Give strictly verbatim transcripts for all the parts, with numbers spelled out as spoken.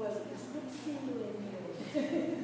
Well, it's good to see you anyway.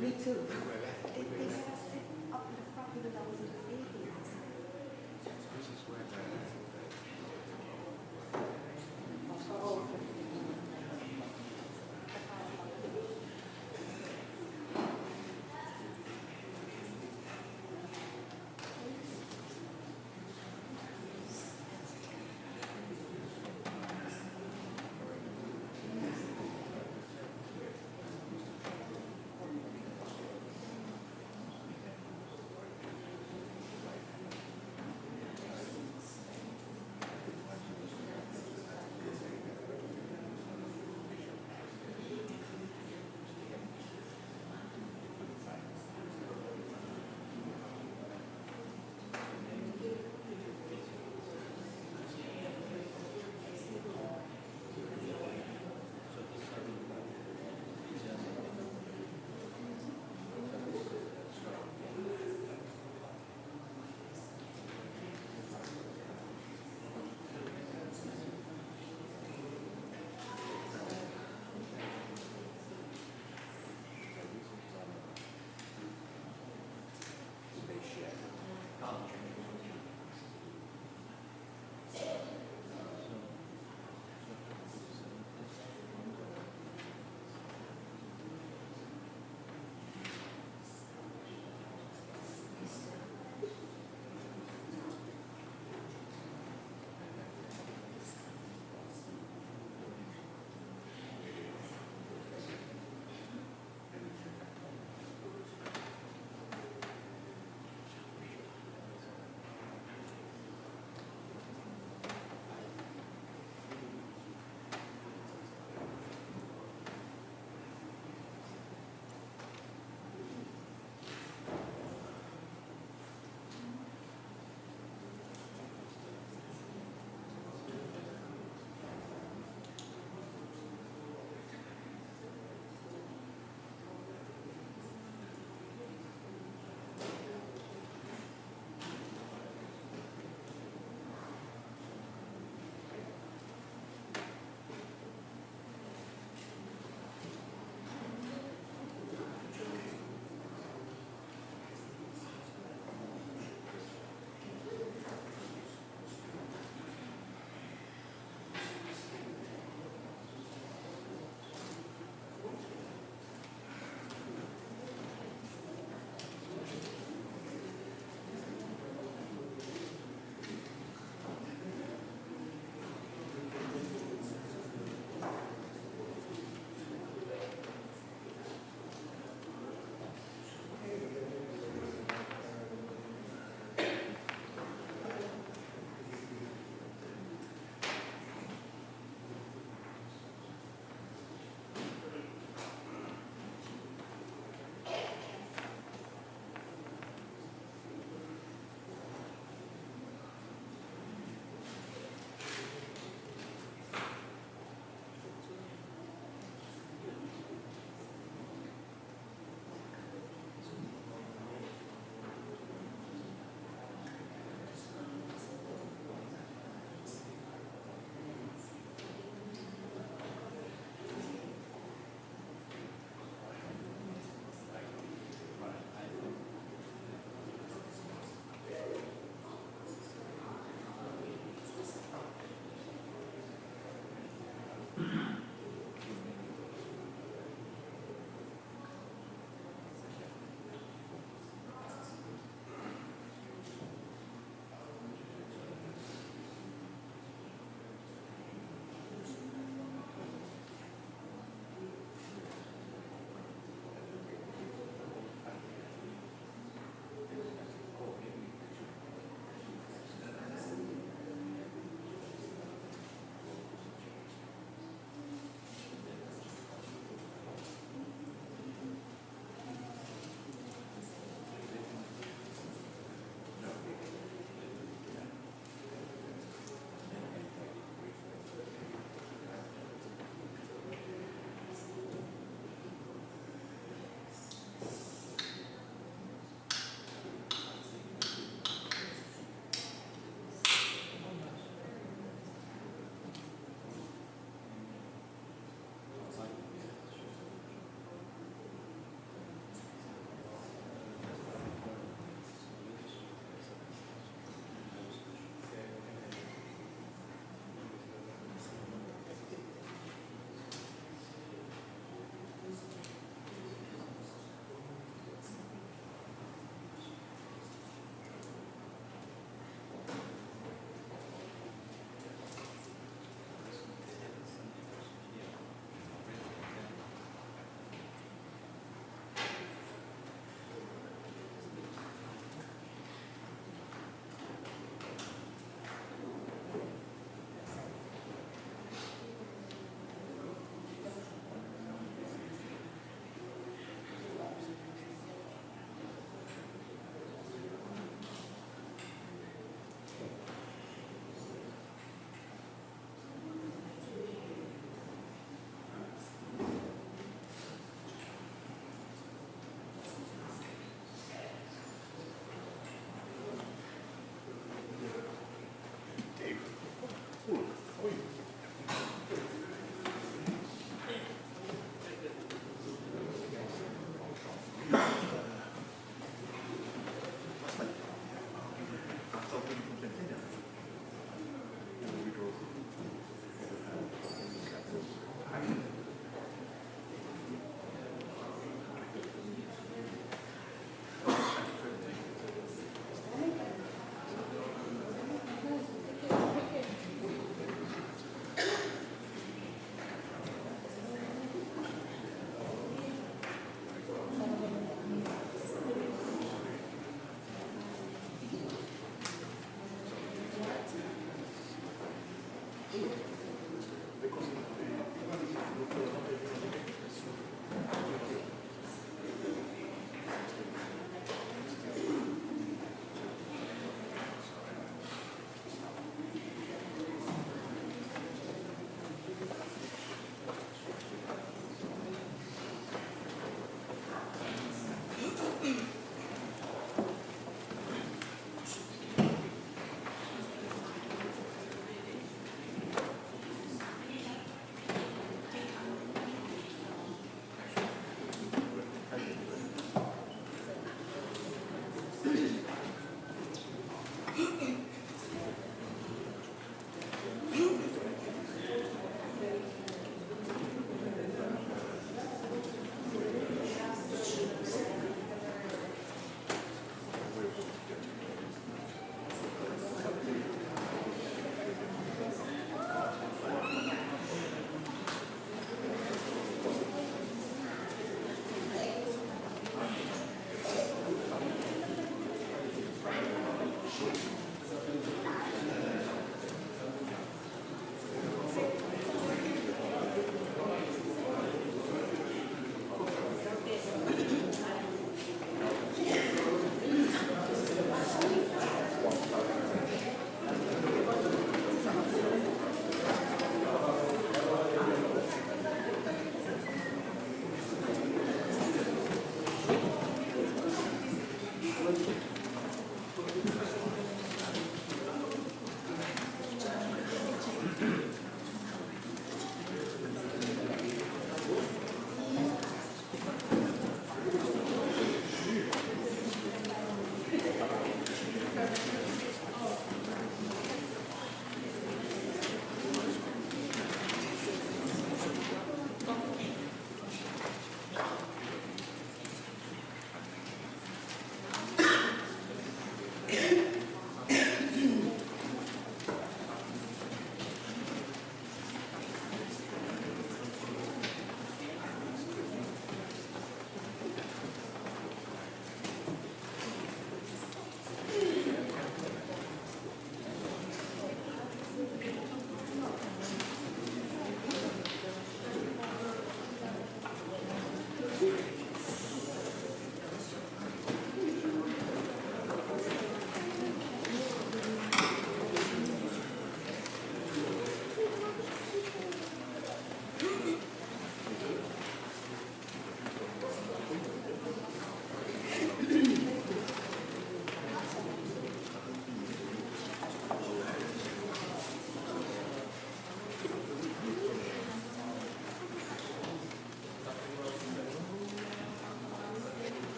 Me too. They, they had us sit up in the front, even though I was an atheist.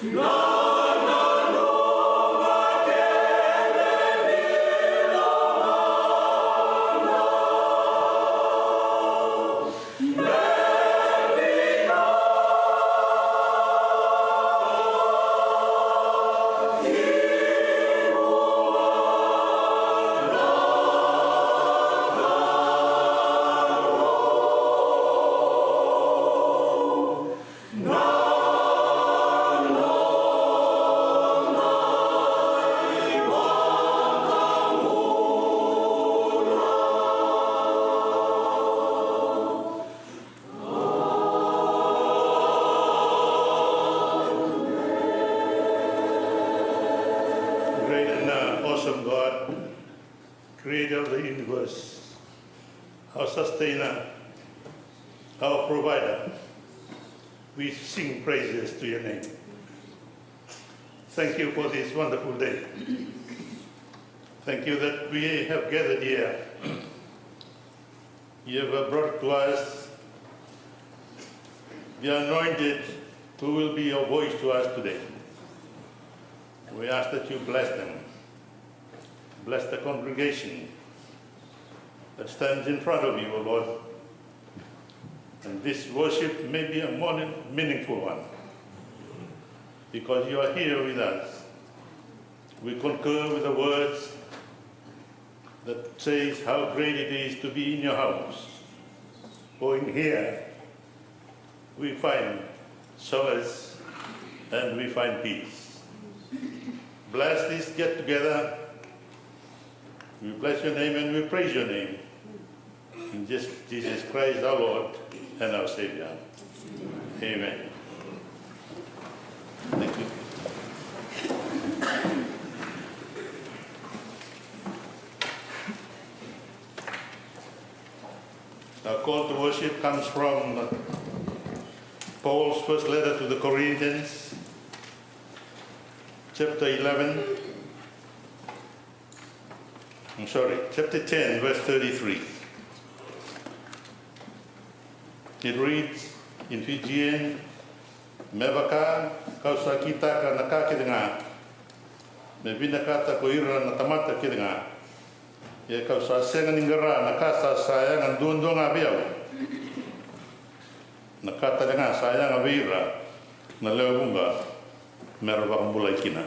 Great and uh, awesome God, creator of the universe, our sustainer, our provider, we sing praises to your name. Thank you for this wonderful day. Thank you that we have gathered here. You have brought to us the anointed who will be your voice to us today. We ask that you bless them. Bless the congregation that stands in front of you, O Lord. And this worship may be a more meaningful one because you are here with us. We concur with the words that says how great it is to be in your house. For in here we find solace and we find peace. Bless this get together. We bless your name and we praise your name. In Jesus, Jesus Christ, our Lord and our Savior. Amen. Thank you. Our call to worship comes from Paul's first letter to the Corinthians, chapter eleven. I'm sorry, chapter ten, verse thirty-three. It reads in Fijian, me vaka kau sa kitaka na ka kece ga, me vinakata ko ira na tamata kece ga, ia kau sa sega ni qara na ka sa, sa yaga duadua ga vei au. Na ka tale ga sa yaga vei ira na lewe vuqa me ra vakabulai kina.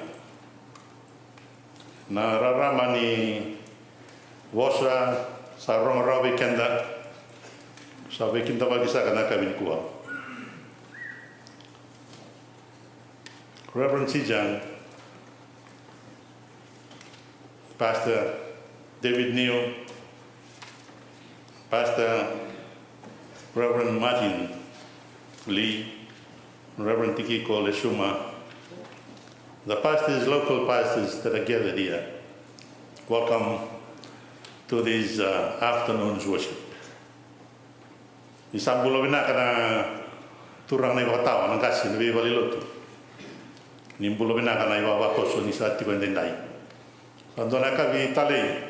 Na rarama ni vosa sa rogo rawa vei keda, sa veikidavaki saka na yakavi nikua. Reverend Sijang, Pastor David Neo, Pastor Reverend Martin Lee, Reverend Tikiko Lesuma, the pastors, local pastors that are gathered here, welcome to this uh, afternoon's worship. Ni sa bula vinaka na turaga na ivakatawa, na qase, na veivalenilotu. Ni bula vinaka na ivavakoso ni sa tiko edaidai. Sa dua na yakavi talei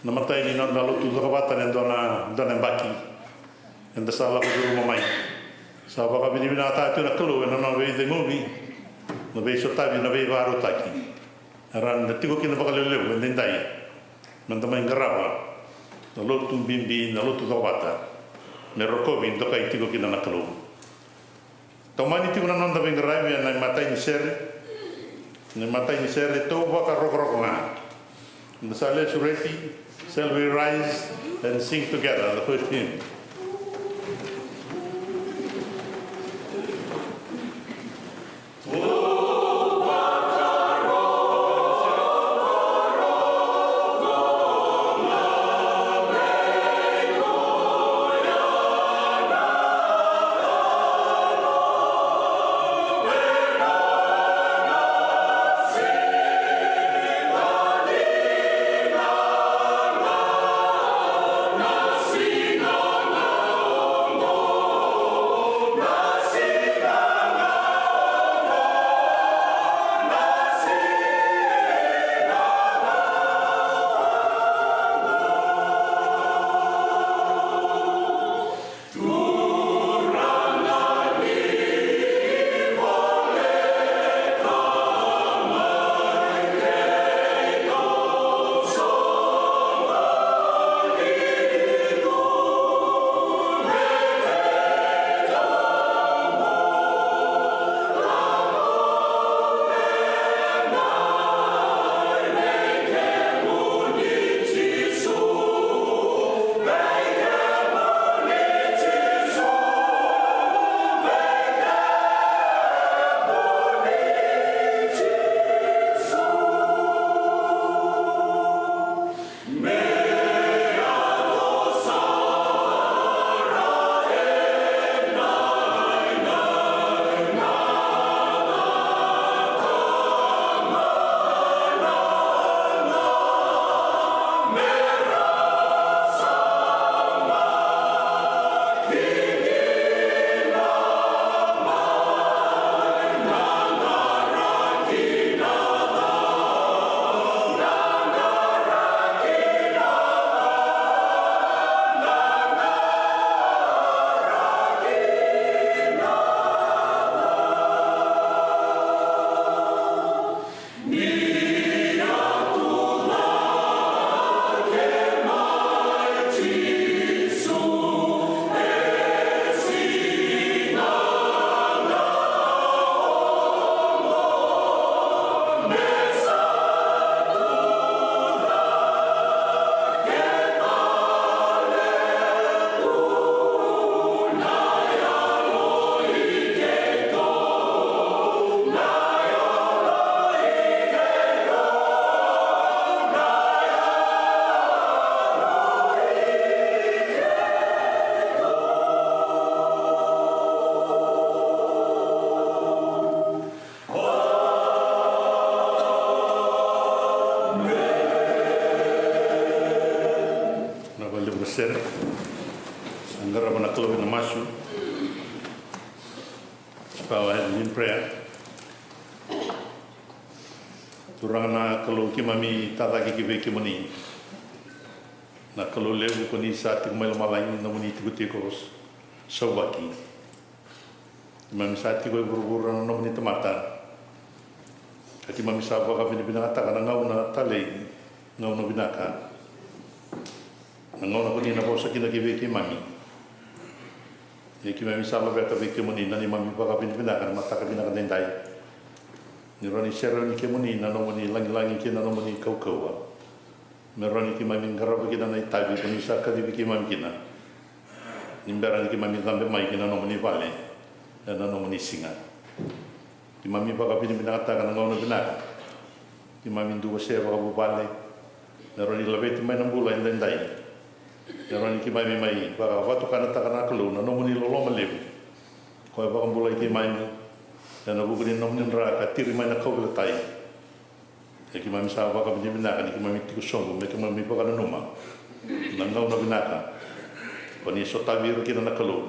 na imatai ni noda lotu cokovata ena dua na, dua na yabaki. Eda sa lako curuma mai. Sa vakavinavinakataka tiko na Kalou ena nona veiceguvi, na veisotavi, na veivakarautaki. Era na tiko kina vakalevulevu edaidai meda mai qarava na lotu bibi, na lotu cokovata, me rokovi, dokai tiko kina na Kalou. Taumani tiko na noda veiqaravi ena imatai ni sere, na imatai ni sere, Tou Vakarokoroko Ga. Eda sa lesu reti, shall we rise and sing together the first hymn? Go ahead in prayer. Turaga na Kalou, keimami tacake ki vei kemuni. Na Kalou levu, ko ni sa tiko mai lomalagi, nomuni tikotiko sauvaki. Keimami sa tiko e vuravura na nomuni tamata. Ka keimami sa vakavinavinakataka na gauna talei, gauna vinaka. Na gauna ko ni na vosa kina ki vei keimami. Ia keimami sa laveta vei kemuni na neimami vakavinavinaka na mataka vinaka daidai. Ni rawa ni serauni kemuni na nomuni lagilagi kei na nomuni kaukauwa. Me rawa ni keimami qarava kina na itavi ko ni sa kacivi keimami kina. Ni bera ni keimami cabe mai ki na nomuni vale ena nomuni siga. Keimami vakavinavinakataka na gauna vinaka keimami dau wasea vakavuvale. Me rawa ni laveti mai na bula edaidai. Me rawa ni keimami mai vakavatukanataka na Kalou na nomuni loloma levu. Ko e vakabulai keimami ena vuku ni nomuni dra ka tiri mai na kauveilatai. E keimami sa vakavinavinaka ni keimami tiko sobu me keimami vakananuma na gauna vinaka ko ni sotavi ira kina na Kalou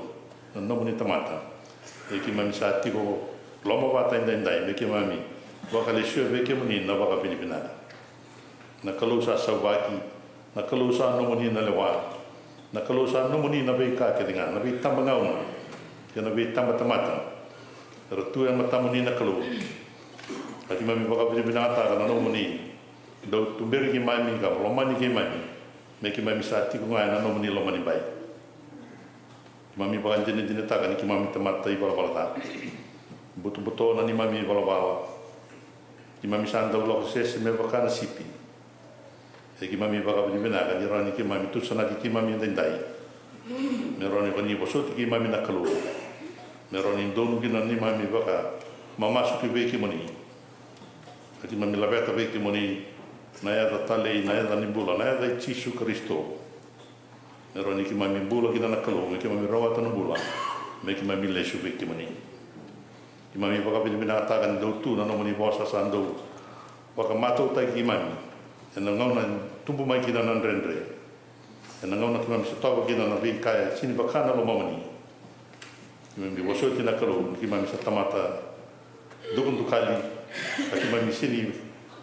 na nomuni tamata. E keimami sa tiko lomavata edaidai me keimami vakalesuya vei kemuni na vakavinavinaka. Na Kalou sa sauvaki, na Kalou sa nomuni na lewa, na Kalou sa nomuni na veika kece ga, na veitabagauna kei na veitabatamata era tu e matamuni na Kalou. A keimami vakavinavinakataka na nomuni dau tuberi keimami ka lomani keimami, me keimami sa tiko ga ena nomuni lomanibai. Keimami vakadinadinataka ni keimami tamata ivalavala ca. Butobuto na neimami ivalavala. Keimami sa dau lako sese me vaka na sipi. E keimami vakavinavinaka ni rawa ni keimami tusanaki keimami edaidai. Me rawa ni ko ni vosoti keimami na Kalou. Me rawa ni donu kina na neimami vakamamasu ki vei kemuni. Ka keimami laveta vei kemuni na yaca talei, na yaca ni bula, na yaca i Jisu Karisito. Me rawa ni keimami bula kina na Kalou, me keimami rawata na bula, me keimami lesu vei kemuni. Keimami vakavinavinakataka ni dau tu na nomuni vosa sa dau vakamatautaki keimami ena gauna tubu mai kina na dredre. Ena gauna keimami sotava kina na veika e sini vaka na lomamuni. Keimami vosoti na Kalou ni keimami sa tamata dukadukali, ka keimami sini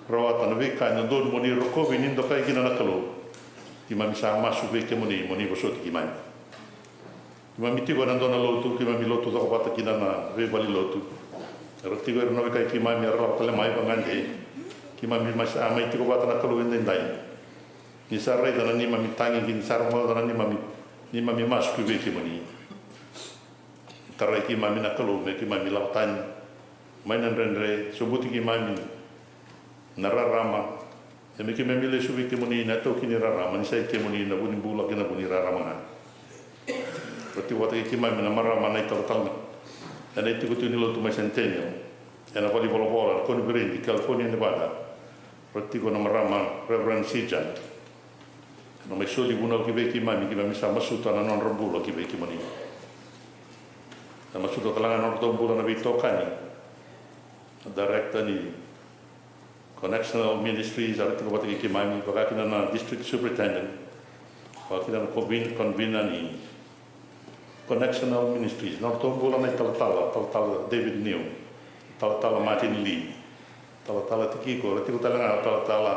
rawata na veika e dodonu mo ni rokovi ni dokai kina na Kalou. Keimami sa masu vei kemuni mo ni vosoti keimami. Keimami tiko ena dua na lotu, keimami lotu coko vata kina na veivale lotu. Era tiko era na veika i keimami era lako tale mai vagade. Keimami mai sa mai tiko vata na Kalou edaidai. Ni sa raica na neimami tagi, ni sa rogoca na neimami, neimami masu ki vei kemuni. Tarai keimami na Kalou me keimami lako tani mai na dredre, sobuti keimami na rarama. E me keimami lesu vei kemuni na taukei ni rarama, ni sa i kemuni na vu ni bula kei na vu ni rarama ga. Ra tiko vata kei keimami na marama na italatala ena itikotiko ni lotu mai Centennial, ena valenivolavola na koniferedi California, Nevada. Ra tiko na marama Reverend Sijan. Ena mai soli vunau ki vei keimami, keimami sa masuta na nodra bula ki vei kemuni. Ena masuta tale ga na nodratou bula na veitokani. Na director ni Connectional Ministries era tiko vata kei keimami, vaka kina na district superintendent, vaka kina na conven-, convener ni Connectional Ministries, na nodratou bula na italatala, talatala David New, talatala Martin Lee, talatala Tikiko, ra tiko tale ga na talatala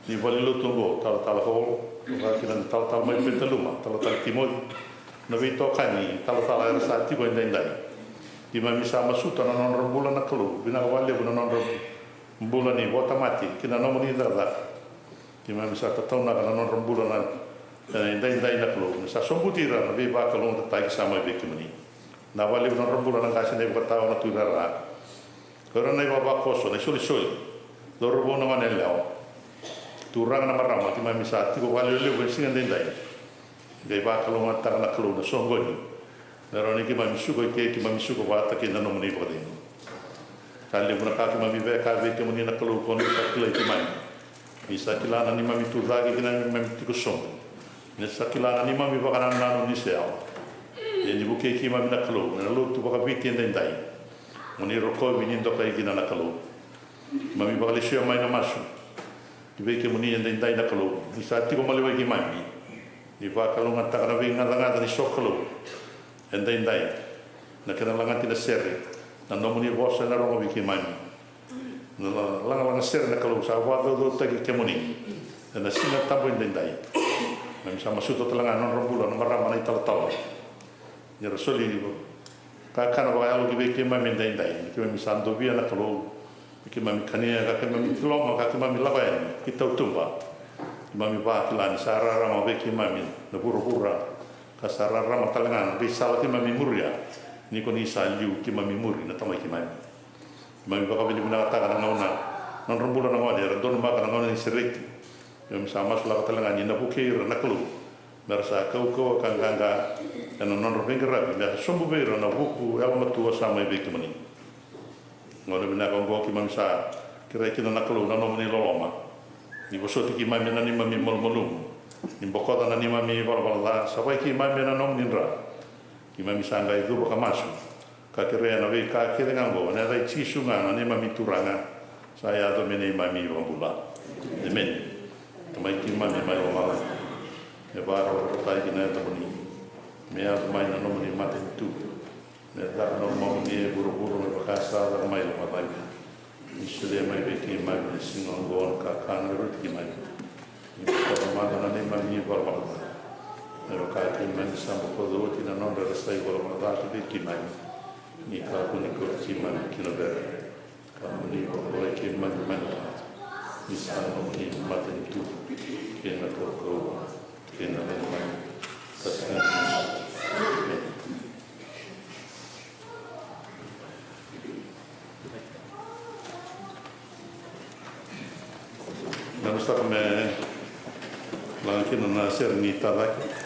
ni valenilotu oqo, talatala Hall, vaka kina na talatala mai Petaluma, talatala Timoci, na veitokani talatala era sa tiko edaidai. Keimami sa masuta na nodra bula na Kalou, vinaka vakalevu na nodra bula ni votamati kina nomuni cakacaka. Keimami sa tataunaka na nodra bula na, e, edaidai na Kalou. Ni sa sobuti ira na veivakalougatataki sa mai vei kemuni. Na vakalevu na nodra bula na qase, na ivakatawa, na tuirara. Ko ira na ivavakoso, na isolisoli, cauravou, na goneyalewa. Turaga, na marama, keimami sa tiko vakalevulevu ena siga edaidai. Qai vakalougatataka na Kalou na soqoni. Me rawa ni keimami suka i ke, keimami suka vata kei na nomuni vakacegu. Ka levu na ka keimami via kaya vei kemuni na Kalou, ko ni sa kilai keimami. Ni sa kila na neimami tucake kei na neimami tiko sobu. Ni sa kila na neimami vakanananu ni se yawa. Ia ni vukei keimami na Kalou ena lotu vakaviti edaidai. Mo ni rokovi ni dokai kina na Kalou. Keimami vakalesuya mai na masu ki vei kemuni edaidai na Kalou, ni sa tiko maliwai keimami. Ni vakalougatataka na veigacagaca ni sokalou edaidai, na kena lagati na sere, Na nomuni vosa ena rogo vei keimami. Na lagalaga sere na Kalou sa vakacaucautaki kemuni ena Siga Tabu edaidai. Keimami sa masuta tale ga na nodra bula na marama na italatala. Ni ra soli kakana vakayalo ki vei keimami edaidai. Keimami sa dovia na Kalou. Keimami kania ka keimami kiloma ka keimami lako yani ki tautuba. Keimami vakila ni sa rarama vei keimami na vuravura. Ka sa rarama tale ga na veisala keimami muria. Ni ko ni sa liu keimami muri na Tamai keimami. Keimami vakavinavinakataka na gauna nodra bula na gone era donumaka na gauna ni sereki. Keimami sa masulaka tale ga ni na vukei ira na Kalou me ra sa kaukauwa ka qaqa ena nodra veiqaravi me sa sobu vei ira na vuku yalomatua sa mai vei kemuni. Gauna vinaka oqo keimami sa kerea kina na Kalou na nomuni loloma. Ni vosoti keimami ena neimami malumalumu. Ni bokoca na neimami valavala ca, savai keimami ena nomuni dra. Keimami sa qai cuva ka masu ka kerea na veika kece ga oqo ena yaca i Jisu ga na neimami Turaga, sa yaco me neimami iVakabula. Emeni. Tamai keimami mai lomalagi, me vakarokorokotaki na yacamuni. Me yaco mai na nomuni matanitu. Me caka na lomamuni e vuravura me vaka sa caka mai lomalagi. Ni solia mai vei keimami ena siga oqo na kakana me rauti keimami. Ni bokoca mada na neimami ivalavala ca, me vaka keimami sa bokoca oti na nodra era sa ivalavala ca vei keimami. Ni kakua ni kauti keimami ki na vere, ka mo ni vakabulai keimami mai na ka. Ni sa nomuni na matanitu kei na kaukauwa kei na lagilagi ka sega ni mudu. Emeni. Na vosataka me laga kina na sere ni tacake.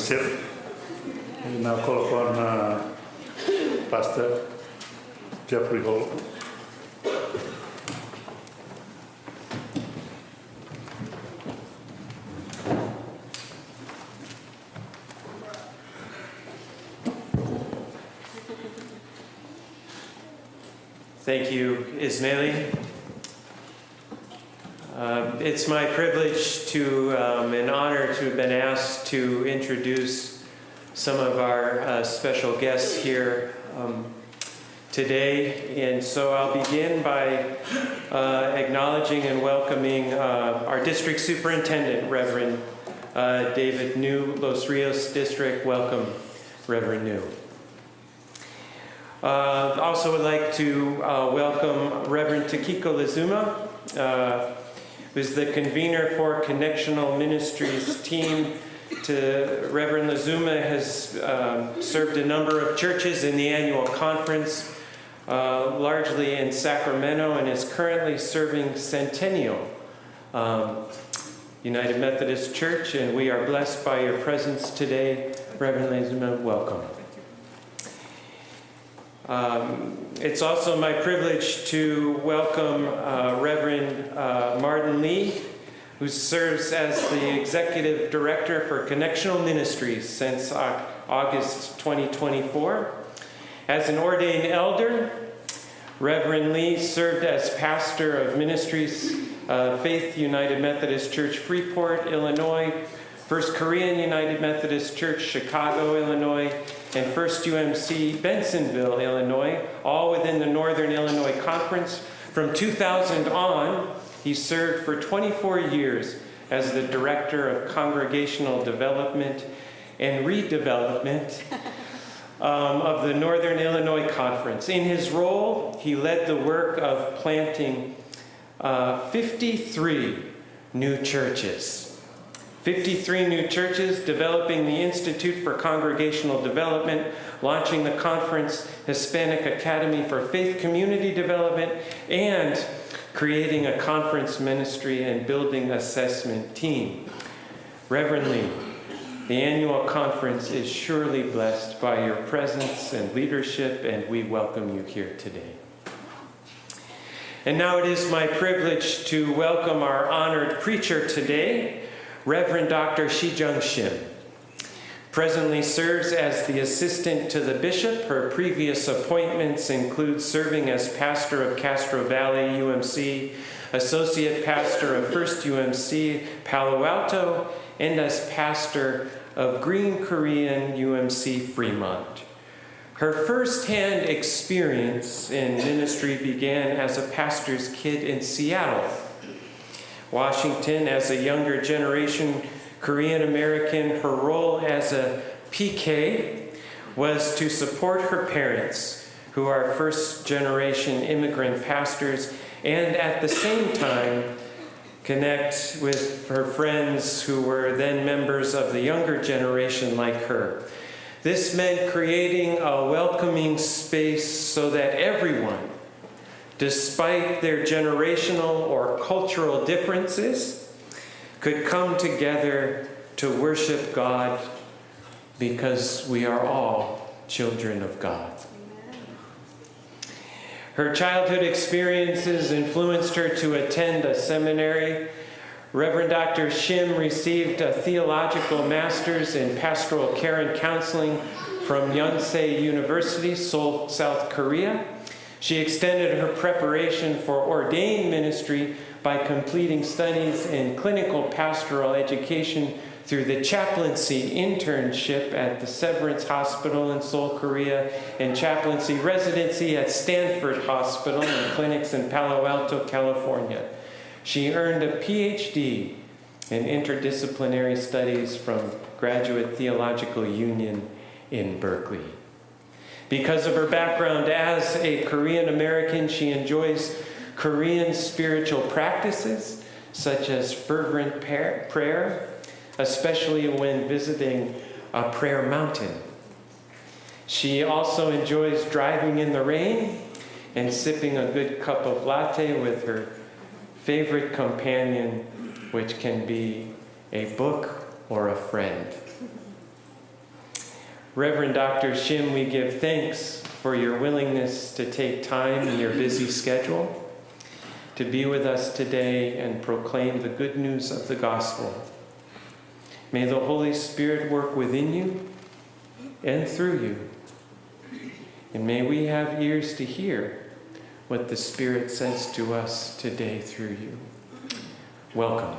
Sir, na call upon uh, Pastor Jeffrey Hall. Thank you, Ismaili. Uh, it's my privilege to um, and honor to have been asked to introduce some of our uh, special guests here um, today. And so I'll begin by uh, acknowledging and welcoming uh, our district superintendent, Reverend uh, David New, Los Rios District. Welcome, Reverend New. Uh, also would like to uh, welcome Reverend Takiko Lazuma, uh, who is the convener for Connectional Ministries team. To Reverend Lazuma has um, served a number of churches in the annual conference, uh, largely in Sacramento, and is currently serving Centennial um, United Methodist Church, and we are blessed by your presence today. Reverend Lazuma, welcome. Um, it's also my privilege to welcome uh, Reverend uh, Martin Lee, who serves as the Executive Director for Connectional Ministries since Au- August twenty twenty-four. As an ordained elder, Reverend Lee served as pastor of ministries of Faith United Methodist Church Freeport, Illinois, First Korean United Methodist Church, Chicago, Illinois, and First U M C, Bensenville, Illinois, all within the Northern Illinois Conference. From two thousand on, he served for twenty-four years as the Director of Congregational Development and Redevelopment um, of the Northern Illinois Conference. In his role, he led the work of planting uh, fifty-three new churches. fifty-three new churches, developing the Institute for Congregational Development, launching the conference Hispanic Academy for Faith Community Development, and creating a conference ministry and building assessment team. Reverend Lee, the annual conference is surely blessed by your presence and leadership, and we welcome you here today. And now it is my privilege to welcome our honored preacher today, Reverend Doctor Shi Jung Shim. Presently serves as the assistant to the bishop. Her previous appointments include serving as pastor of Castro Valley U M C, associate pastor of First U M C Palo Alto, and as pastor of Green Korean U M C Fremont. Her first-hand experience in ministry began as a pastor's kid in Seattle, Washington. As a younger generation Korean American, her role as a P K was to support her parents, who are first generation immigrant pastors, and at the same time, connect with her friends who were then members of the younger generation like her. This meant creating a welcoming space so that everyone, despite their generational or cultural differences, could come together to worship God because we are all children of God. Her childhood experiences influenced her to attend a seminary. Reverend Doctor Shim received a theological master's in pastoral care and counseling from Yonsei University, Seoul, South Korea. She extended her preparation for ordained ministry by completing studies in clinical pastoral education through the chaplaincy internship at the Severance Hospital in Seoul, Korea, and chaplaincy residency at Stanford Hospital and clinics in Palo Alto, California. She earned a P H D in interdisciplinary studies from Graduate Theological Union in Berkeley. Because of her background as a Korean American, she enjoys Korean spiritual practices such as fervent par- prayer, especially when visiting a prayer mountain. She also enjoys driving in the rain and sipping a good cup of latte with her favorite companion, which can be a book or a friend. Reverend Doctor Shim, we give thanks for your willingness to take time in your busy schedule to be with us today and proclaim the good news of the gospel. May the Holy Spirit work within you and through you, and may we have ears to hear what the Spirit says to us today through you. Welcome.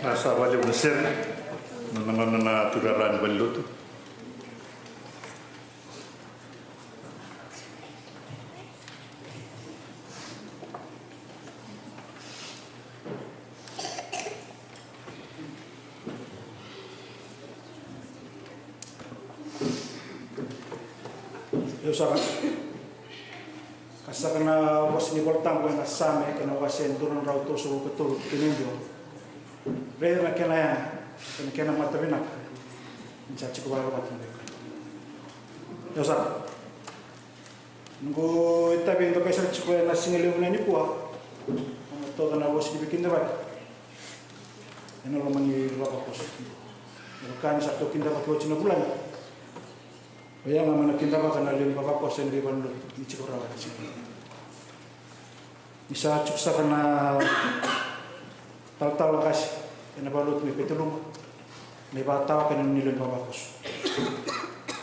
Na sa vakalevu na sere na nona na turara ni valenilotu. Io saka. Ka saka na vosa ni Vola Tabu ena Same, kena wase e dua na drau tolusagavulu ka tolu, tikina e dua. Raica na kena yaga kei na kena mata vinaka. Ni sa tiko vakavinaka na veiwekani. Io saka. Noqu itavi e dokai sara tiko ena siga levu nikua. Na ni veikidavaki ena loma ni vavakoso. E vaka ni sa tou kidavaki oti na vulagi, oya ga me na kidavaka na lewe ni vavakoso ena veivanua ni tiko rawa ena siga. Ni sa tiko saka na talatala qase ena valotu mai Petaluma, na ivakatawa kei na nomuni lewe ni vavakoso.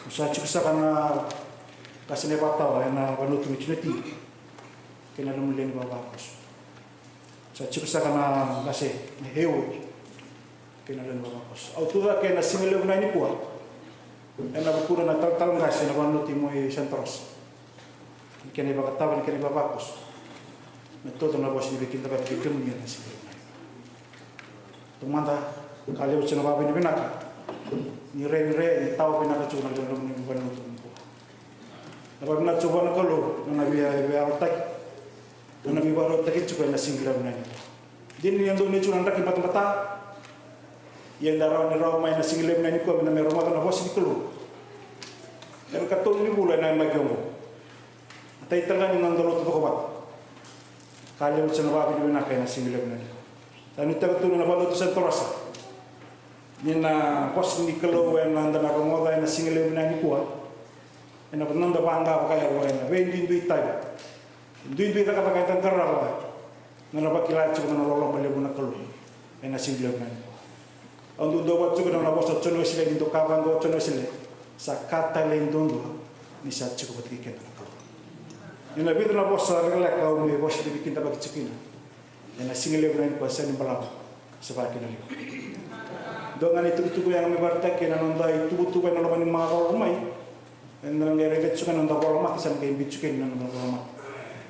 Ni sa tiko saka na qase na ivakatawa ena valotu mai Tinatini, kei na nomuni lewe ni vavakoso. Sa tiko saka na qase na Hayward, kei na lewe ni vavakoso. Au tu cake ena siga levu na nikua ena vukuna na talatala qase na vanua tiko mai Santa Rosa, ni kena ivakatawa, ni kena ivavakoso, me tauca na vosa ni veikidavaki vei kemuni ena siga levu na nikua. Taumada, ka levu tiko na vakavinavinaka ni rairai ni tawa vinaka tiko na lewe ni vanua tiko nikua. Na vakavinavinaka tiko vua na Kalou na nona via, via veiyalataki, na nona veivakarautaki tiko ena siga levu na nikua. Dina ni a donu tiko na draki batabata, ia eda rawa ni rawa mai na siga levu na nikua me na mai rogoca na vosa ni Kalou ena ikatolu ni vula ena yabaki oqo. Na tai tale ga ni noda lotu vakavata. Ka levu tiko na vakavinavinaka ena siga levu na nikua. Sa nuitaka tu na valotu Santa Rosa ni na vosa ni Kalou eda na rogoca ena siga levu na nikua, ena noda vaqa vakayalo ena veiduidui tavi, duidui cakacaka eda qarava, na nona vakila tiko na nona loloma levu na Kalou ena siga levu na nikua. Au duadua vata tiko na nona vosa o Joni Wesele, ni dua ka vaqo o Joni Wesele, sa ka talei duadua ni sa tiko vata kei keda na Kalou. Ena vica na vosa lekaleka au mai vosa ni veikidavaki tiko kina ena siga levu na nikua, sa ni balavu, sa vaka kina levu. Dua ga na itukutuku ya ga me vakaraitaki ena noda ituvatuva ena loma ni macawa mai. Ena qai raica tiko na noda volamata, sa na qai biu tiko na noda volamata.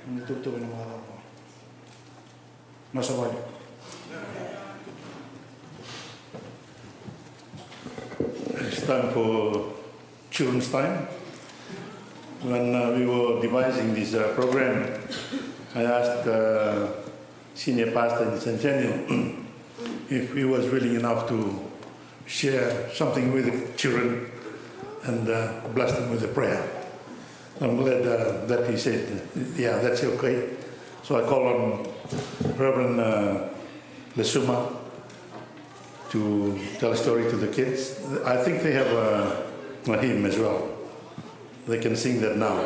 Na itukutuku ena macawa mai. Na sa vale. It's time for children's time. When uh, we were devising this uh, program, I asked uh, Senior Pastor in Centennial if he was willing enough to share something with the children and uh, bless them with a prayer. I'm glad uh, that he said, yeah, that's okay. So I call on Reverend uh, Lesuma to tell a story to the kids. I think they have a, a hymn as well. They can sing that now.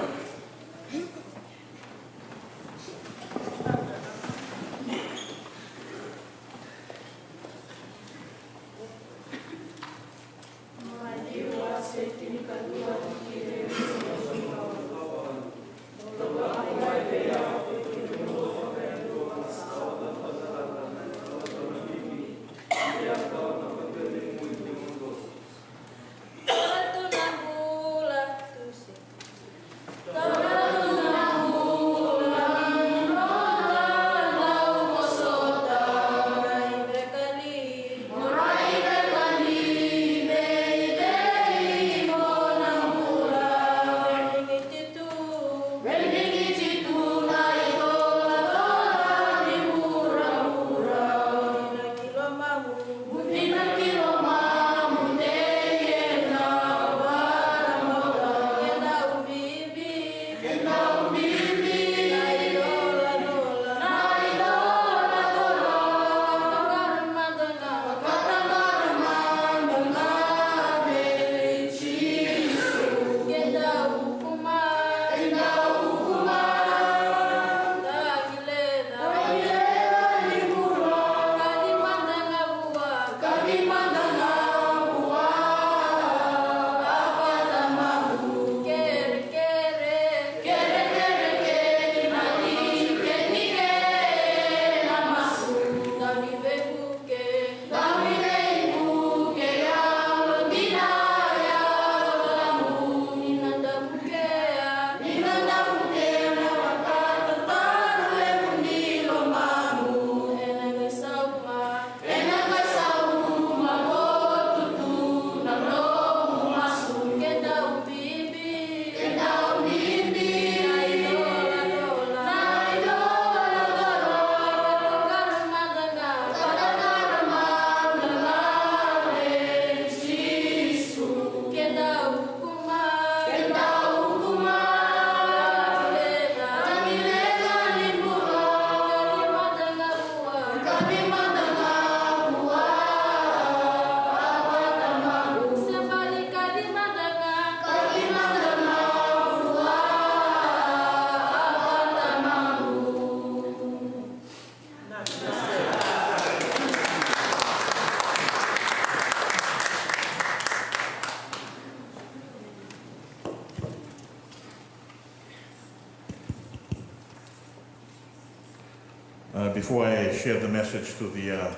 Before I share the message to the uh,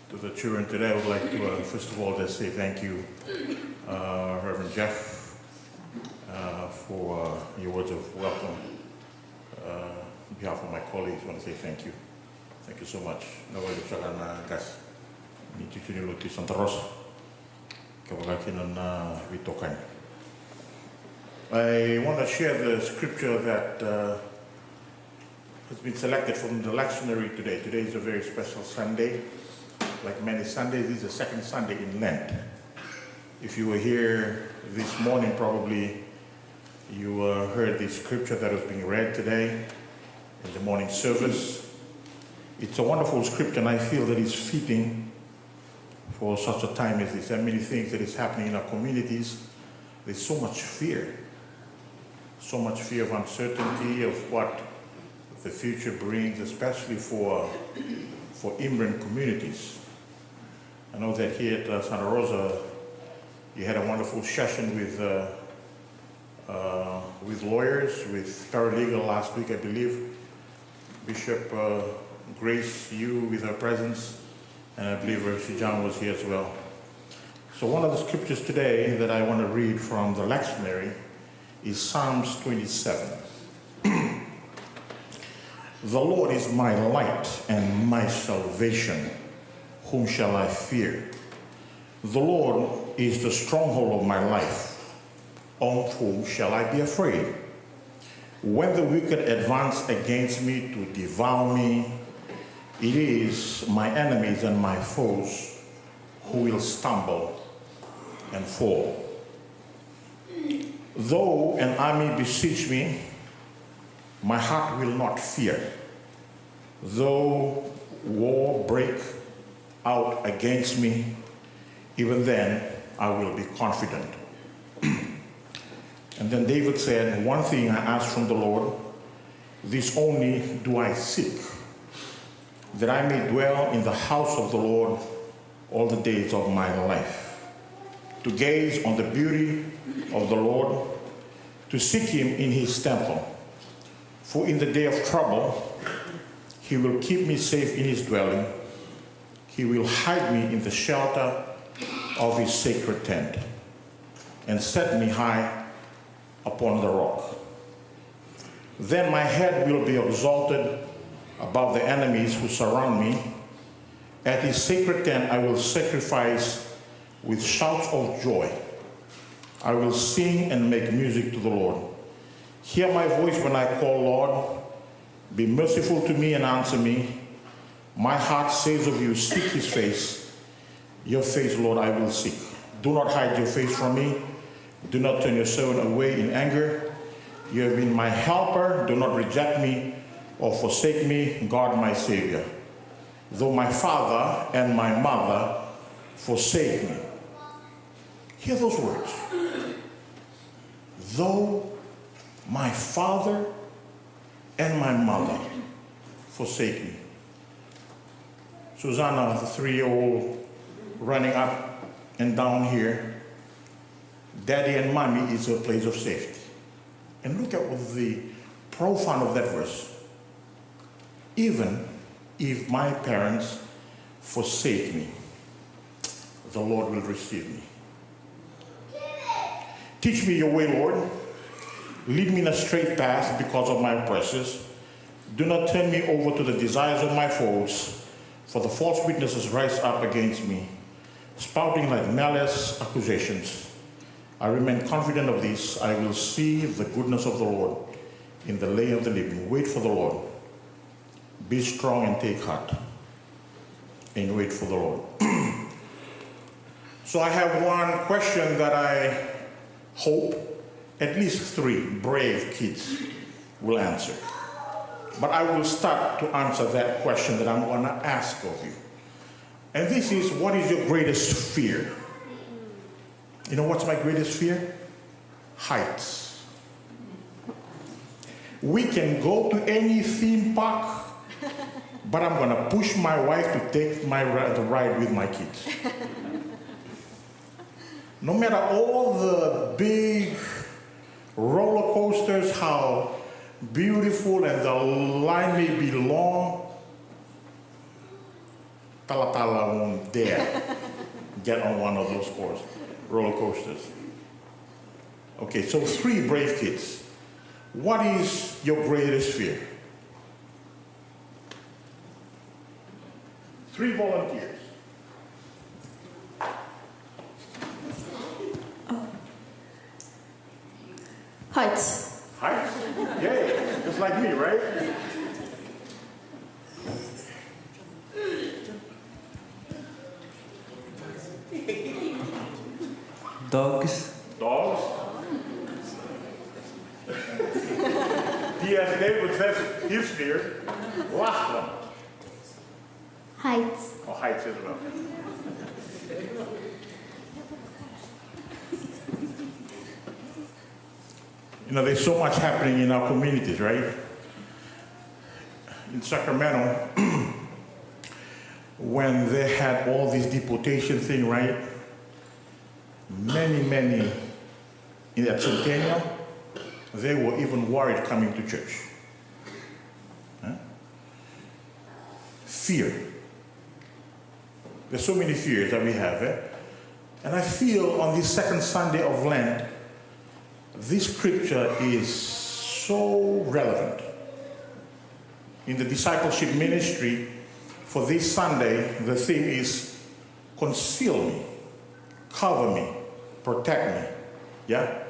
to the children today, I would like to uh, first of all just say thank you, uh, Reverend Jeff, uh, for uh, your words of welcome. Uh, on behalf of my colleagues, I want to say thank you. Thank you so much. Na wale saka na gas ni tutu ni lotu i Santa Rosa. Ka vakakina na veitokani. I want to share the scripture that uh, has been selected from the lectionary today. Today is a very special Sunday. Like many Sundays, this is the second Sunday in Lent. If you were here this morning, probably you uh, heard the scripture that was being read today in the morning service. It's a wonderful scripture, and I feel that it's fitting for such a time as this. There are many things that is happening in our communities. There's so much fear, so much fear of uncertainty of what the future brings, especially for for immigrant communities. I know that here at uh, Santa Rosa, you had a wonderful session with uh, uh, with lawyers, with paralegal last week, I believe. Bishop uh, Grace, you with her presence, and I believe Reverend John was here as well. So one of the scriptures today that I want to read from the lectionary is Psalms twenty-seven. The Lord is my light and my salvation. Whom shall I fear? The Lord is the stronghold of my life. Of whom shall I be afraid? When the wicked advance against me to devour me, it is my enemies and my foes who will stumble and fall. Though an army besiege me, my heart will not fear. Though war break out against me, even then I will be confident. And then David said, one thing I ask from the Lord, this only do I seek, that I may dwell in the house of the Lord all the days of my life, to gaze on the beauty of the Lord, to seek him in his temple. For in the day of trouble, he will keep me safe in his dwelling. He will hide me in the shelter of his sacred tent and set me high upon the rock. Then my head will be exalted above the enemies who surround me. At his sacred tent I will sacrifice with shouts of joy. I will sing and make music to the Lord. Hear my voice when I call, Lord. Be merciful to me and answer me. My heart says of you, seek his face. Your face, Lord, I will seek. Do not hide your face from me. Do not turn your servant away in anger. You have been my helper. Do not reject me or forsake me, God my Savior. Though my father and my mother forsake me. Hear those words. Though my father and my mother forsake me. Susanna, the three year old, running up and down here. Daddy and mommy is a place of safety. And look at what the profound of that verse. Even if my parents forsake me, the Lord will receive me. Teach me your way, Lord. Lead me in a straight path because of my oppressors. Do not turn me over to the desires of my foes, for the false witnesses rise up against me, spouting like malice accusations. I remain confident of this. I will see the goodness of the Lord in the land of the living. Wait for the Lord. Be strong and take heart and wait for the Lord. So I have one question that I hope at least three brave kids will answer. But I will start to answer that question that I'm going to ask of you. And this is, what is your greatest fear? You know what's my greatest fear? Heights. We can go to any theme park, but I'm gonna push my wife to take my ri- the ride with my kids. No matter all the big roller coasters, how beautiful and the line may be long, Talatala won't dare get on one of those course, roller coasters. Okay, so three brave kids. What is your greatest fear? Three volunteers. Heights. Heights? Yay, just like me, right? Dogs. Dogs? P S David says his fear. Last one. Heights. Oh, heights as well. You know, there's so much happening in our communities, right? In Sacramento, when they had all this deportation thing, right? Many, many in that Centennial, they were even worried coming to church. Huh? Fear. There's so many fears that we have, eh? And I feel on this second Sunday of Lent, this scripture is so relevant. In the discipleship ministry for this Sunday, the theme is conceal me, cover me, protect me. Yeah?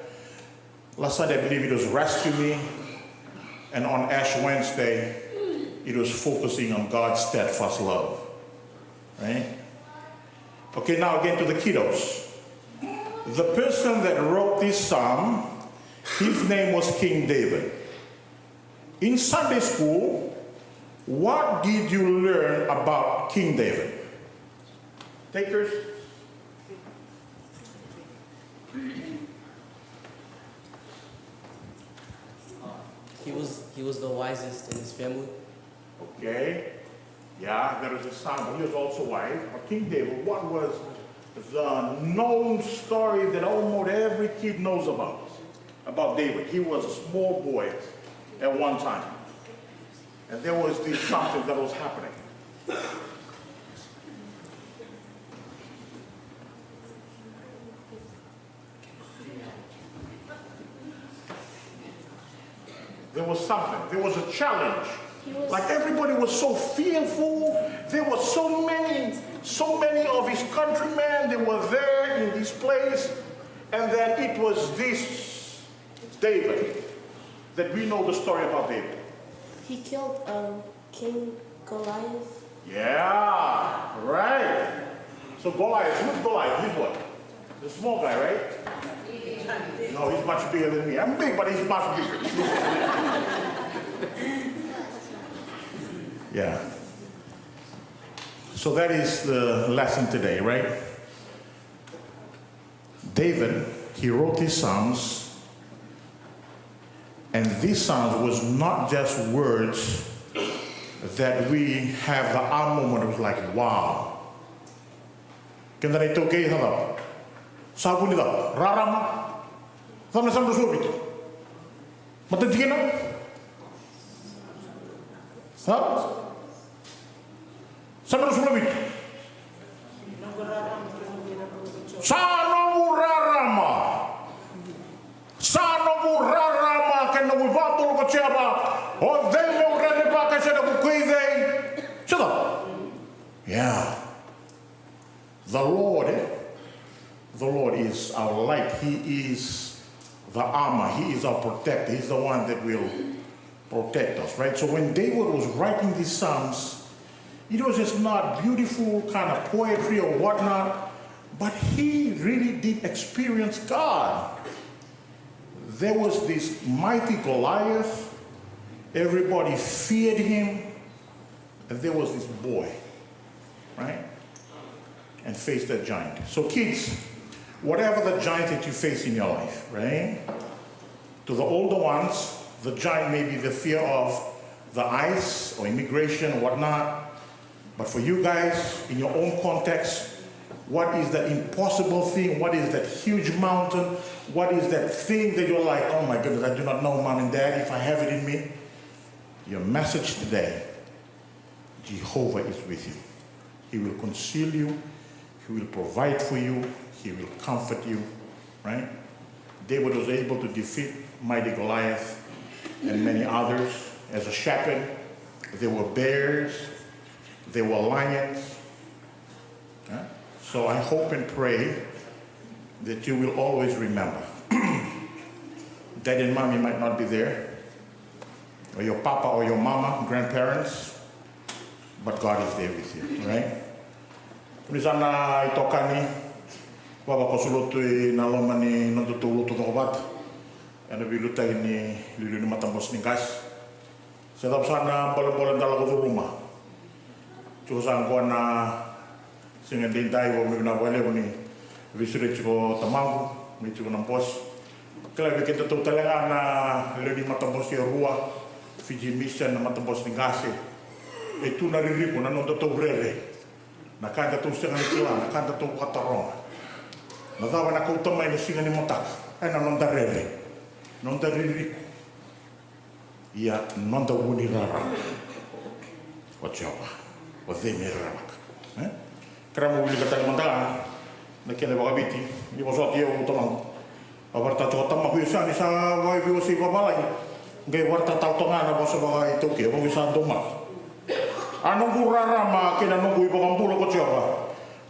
Last Sunday, I believe it was rescue me. And on Ash Wednesday, it was focusing on God's steadfast love. Right? Okay, now again to the kiddos. The person that wrote this psalm, his name was King David. In Sunday school, what did you learn about King David? Takers? He was he was the wisest in his family. Okay. Yeah, there was a son, but he was also wise. But King David, what was the known story that almost every kid knows about? About David. He was a small boy at one time. And there was this something that was happening. There was something. There was a challenge. Like, everybody was so fearful. There were so many, so many of his countrymen. They were there in this place, and then it was this David that we know the story about David. He killed um, King Goliath. Yeah, right. So Goliath, who's Goliath? He's what? The small guy, right? No, he's much bigger than me. I'm big, but he's much bigger. Yeah. So that is the lesson today, right? David, he wrote these Psalms, and these Psalms was not just words that we have the aha moment, it was like, wow. Keda na iTaukei sa cava? Sa vuni cava? Rarama? Cava na Same ruasagavulu ka vitu? Matatikina? Sa? Same ruasagavulu ka vitu. Sa noqu rarama. Sa noqu rarama kei na noqu ivakabulukaciyava. O cei meu rerevaka se noqu kai cei? Sa cava? Yeah. The Lord, eh? The Lord is our light. He is the armor. He is our protector. He's the one that will protect us, right? So when David was writing these Psalms, it was just not beautiful kind of poetry or whatnot, but he really did experience God. There was this mighty Goliath, everybody feared him, and there was this boy, right? And faced that giant. So, kids, whatever the giant that you face in your life, right? To the older ones, the giant may be the fear of the ice or immigration or whatnot. But for you guys, in your own context, what is that impossible thing? What is that huge mountain? What is that thing that you're like, oh my goodness, I do not know, mom and dad, if I have it in me? Your message today, Jehovah is with you. He will conceal you. He will provide for you. He will comfort you. Right? David was able to defeat mighty Goliath and many others. As a shepherd, there were bears, there were lions. Huh? So I hope and pray that you will always remember. Daddy and mommy might not be there, or your papa or your mama, grandparents, but God is there with you, right? Ni sa na itokani, vavakoso lotu ena loma ni nodatou lotu cokovata ena veiliutaki ni liuliu ni matabose ni qase. Se cava sara na bolebole da lako curuma, tiko sa qo na siga edaidai, au vakavinavinaka vakalevu ni veisureti tiko o tamaqu me tiko na bose. Kila vei kedatou tale ga na lewe ni matabose e rua, Fiji Mission, na matabose ni qase, e tu na ririko, na nodatou rere, na ka datou sega ni kila, na ka datou vakataroga. Na cava ena kauta mai na siga ni mataka? Ena noda rere, noda ririko. Ia noda vu ni rarama o Jiova, o cei me rerevaka? E? Kerea mo wilika tale mada ga na kena vakaviti ni vosoti au tamaqu. A varaitaka tiko tamaqu, io sa ni sa veiwasei vavalagi, qai varaitaka tale toka ga na vosa vakaitaukei, au vei sa daumaka. A noqu rarama kei na noqu ivakabula ko Jiova,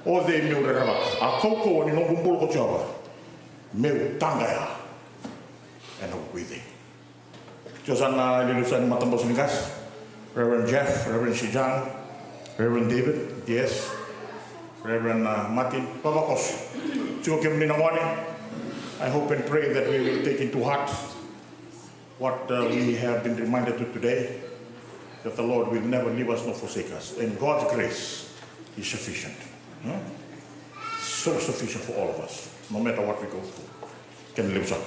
o cei meu rerevaka? A kaukauwa ni noqu bula ko Jiova, meu taqaya ena vuku i cei? Tiko sa na iliuliu sa ni matabose ni qase, Reverend Jeff, Reverend Shijan, Reverend David, yes, Reverend, uh, Martin, vavakoso. Tiko kemuni na gone. I hope and pray that we will take into heart what, uh, we have been reminded of today, that the Lord will never leave us nor forsake us. And God's grace is sufficient. Hmm? So sufficient for all of us, no matter what we go through. Kena levu sara.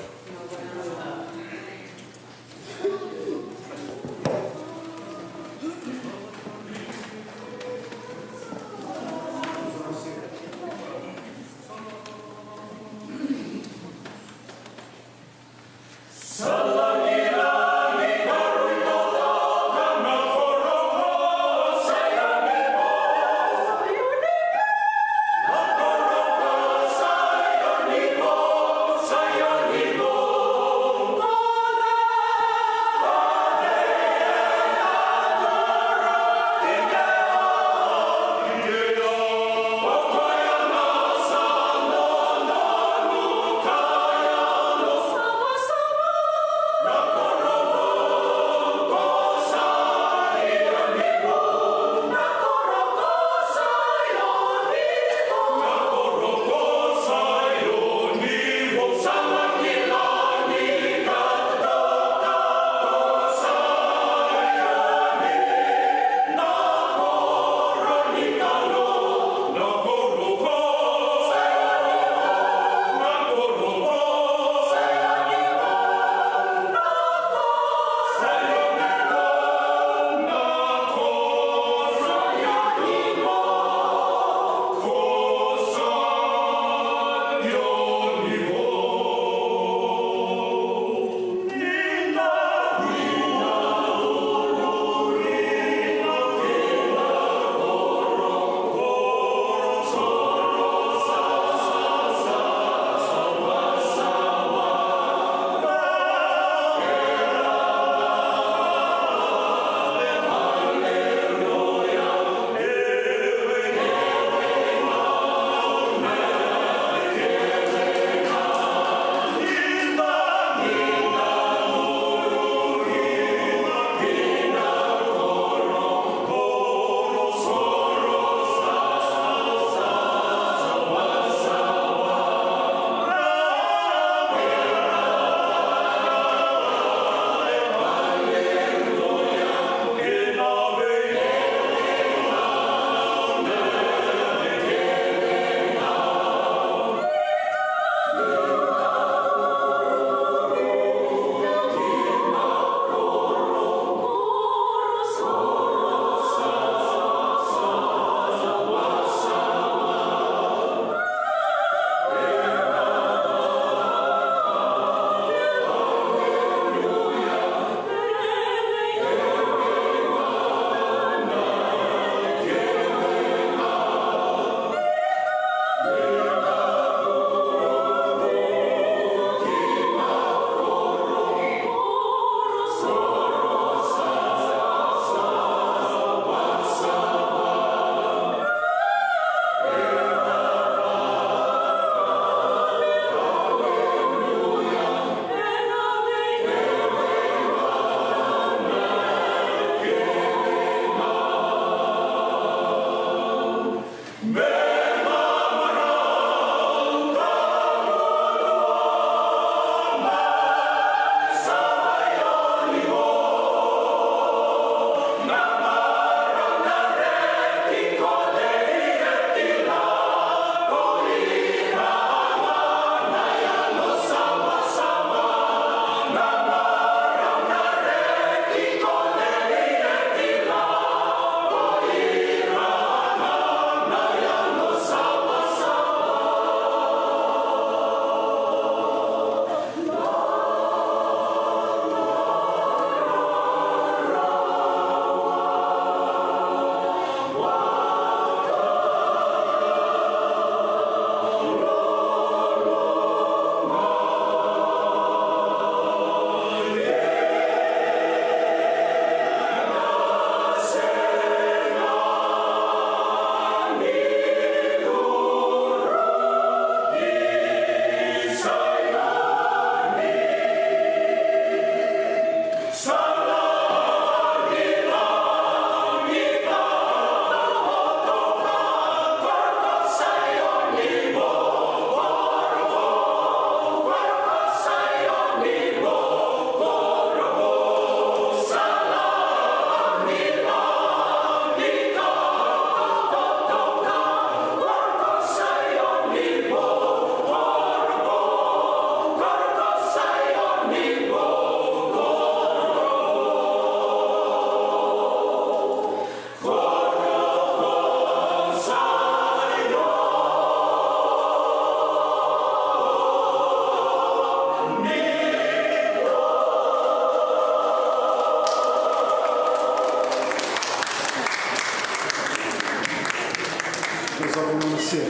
Sa na se.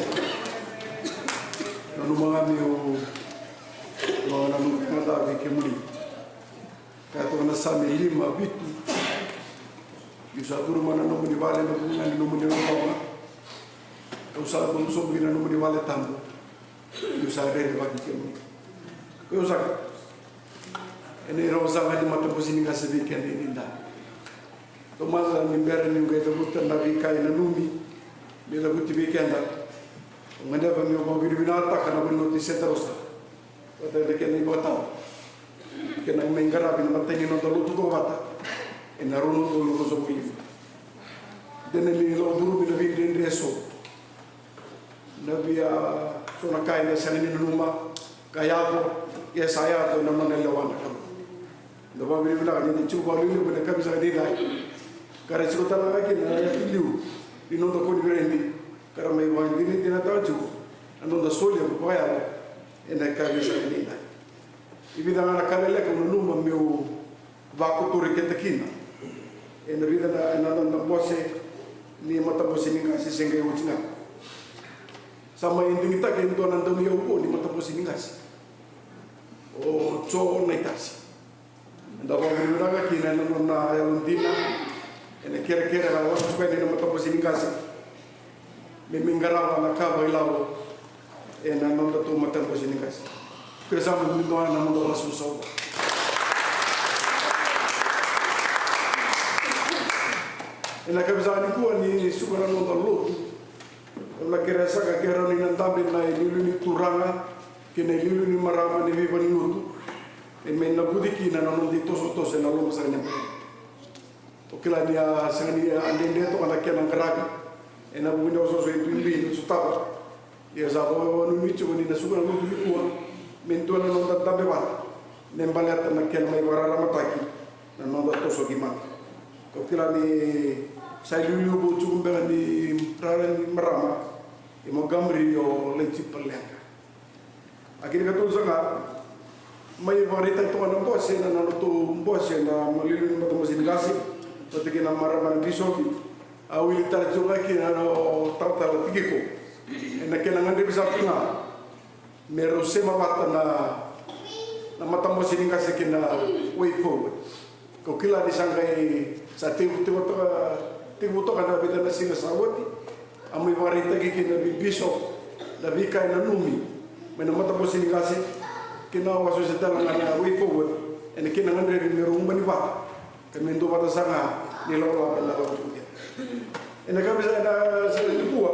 Nanuma ga meu, meu nanuma ga vei kemuni. Ka toka na Same lima, vitu. Niu sa curu mai na nomuni vale, na vuku ga ni nomuni loloma. Kau sa curu sobu ki na nomuni vale tabu. Niu sa rerevaki kemuni. Kau sa, ena irawa sara ga ni matabose ni qase vei keda edaidai. Taumada ni bera niu qai cavuta na veika e nanumi me cavuti vei keda. Au gadreva meu vakavinavinakataka na Vunoti Santa Rosa vata kei na kena ivakatawa, kei na mai qaravi na matai ni noda lotu toka vata ena rua na udolu ruasagavulu ka lima. Dina ni lau curumi na veidredre eso. Na via so na ka eda sega ni nanuma ka yaco, ia sa yaco ena nona lewa na Kalou. Da vakavinavinaka ni da tiko vakalevu ena yakavi saka edaidai. Ka ra tiko tale ga kina na yatu liu ni noda koniferedi, ka ra mai vakadinadinataka tiko na noda solevu vakayalo ena yakavi saka edaidai. E vica ga na ka leleka au nanuma meu vakotori keda kina ena vica na, ena noda bose ni matabose ni qase se qai oti ga. Sa mai digitaki e dua na dauniyau vou ni matabose ni qase, o Jo Naitasi. Eda vakavinavinaka kina ena nona yalodina ena kerekere ka lako tiko yani ena matabose ni qase me mai qarava na ka vakailavo ena nodatou matabose ni qase. Kere sa mai dua na noda lasau. Ena yakavi saka nikua ni suka na noda lotu, au na kerea saka ke rawa ni na dabe na iliuliu ni turaga kei na iliuliu ni marama ena veivalenilotu, e mai navuci kina na noda itosotoso ena loma saka ni yabaki. O kila ni a sega ni a dede toka na kena qaravi ena vuku ni osooso e duidui ni sotava. Ia sa vakavinavinaka tiko ni na suka na lotu nikua me dua na noda dabe vata me baleta na kena mai vakararamataki na noda toso ki mata. Ko kila ni sa iliuliu vou tiko beka ni rara ni marama i Montgomery o Leti Paleqa. A kena ikatolu saka ga, mai vakaraitaki toka na bose, na nodratou bose na iliuliu ni matabose ni qase vata kei na marama na bisopi. A wili tale tiko ga kina o Talatala Tikiko ena kena gadrevi saka tu ga me rau sema vata na, na matabose ni qase kei na Way Forward. Ko kila ni sa qai sa tekivu toka, tekivu toka na vica na siga sa oti. A mai vakaraitaki kina vei Bishop na veika e nanumi mai na matabose ni qase kei na wasewase tale ga na Way Forward ena kena gadrevi me rau umani vata ka me dua vata saka ga ni lakolako ena lako tu kina. Ena yakavi saka nikua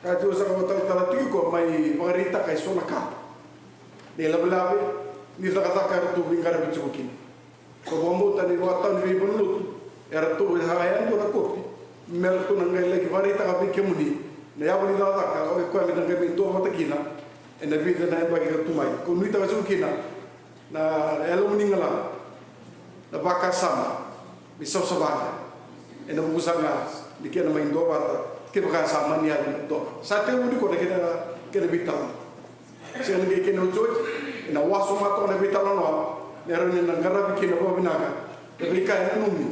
ka tiko saka o Talatala Tikiko mai vakaraitaka e so na ka na ilavelave ni cakacaka eratou veiqaravi tiko kina. Ko vakabauta ni vakatau ni veivalenilotu eratou sa yadua na kopi me ratou na qai laki vakaraitaka vei kemuni na yavu ni cakacaka o koya me na qai mai dua vata kina ena vica na yabaki ka tu mai. Ko nuitaka tiko kina na yalomuni galala, na vakasama me savasava ga ena vuku saka ga ni kena mai dua vata kevaka sa mani yaco na dua vata. Sa tekivu nikua na kena, kena veitalanoa. Sega ni qai kena otioti, ena wasoma toka na veitalanoa me rawa ni na qaravi kina vakavinaka na veika e nanumi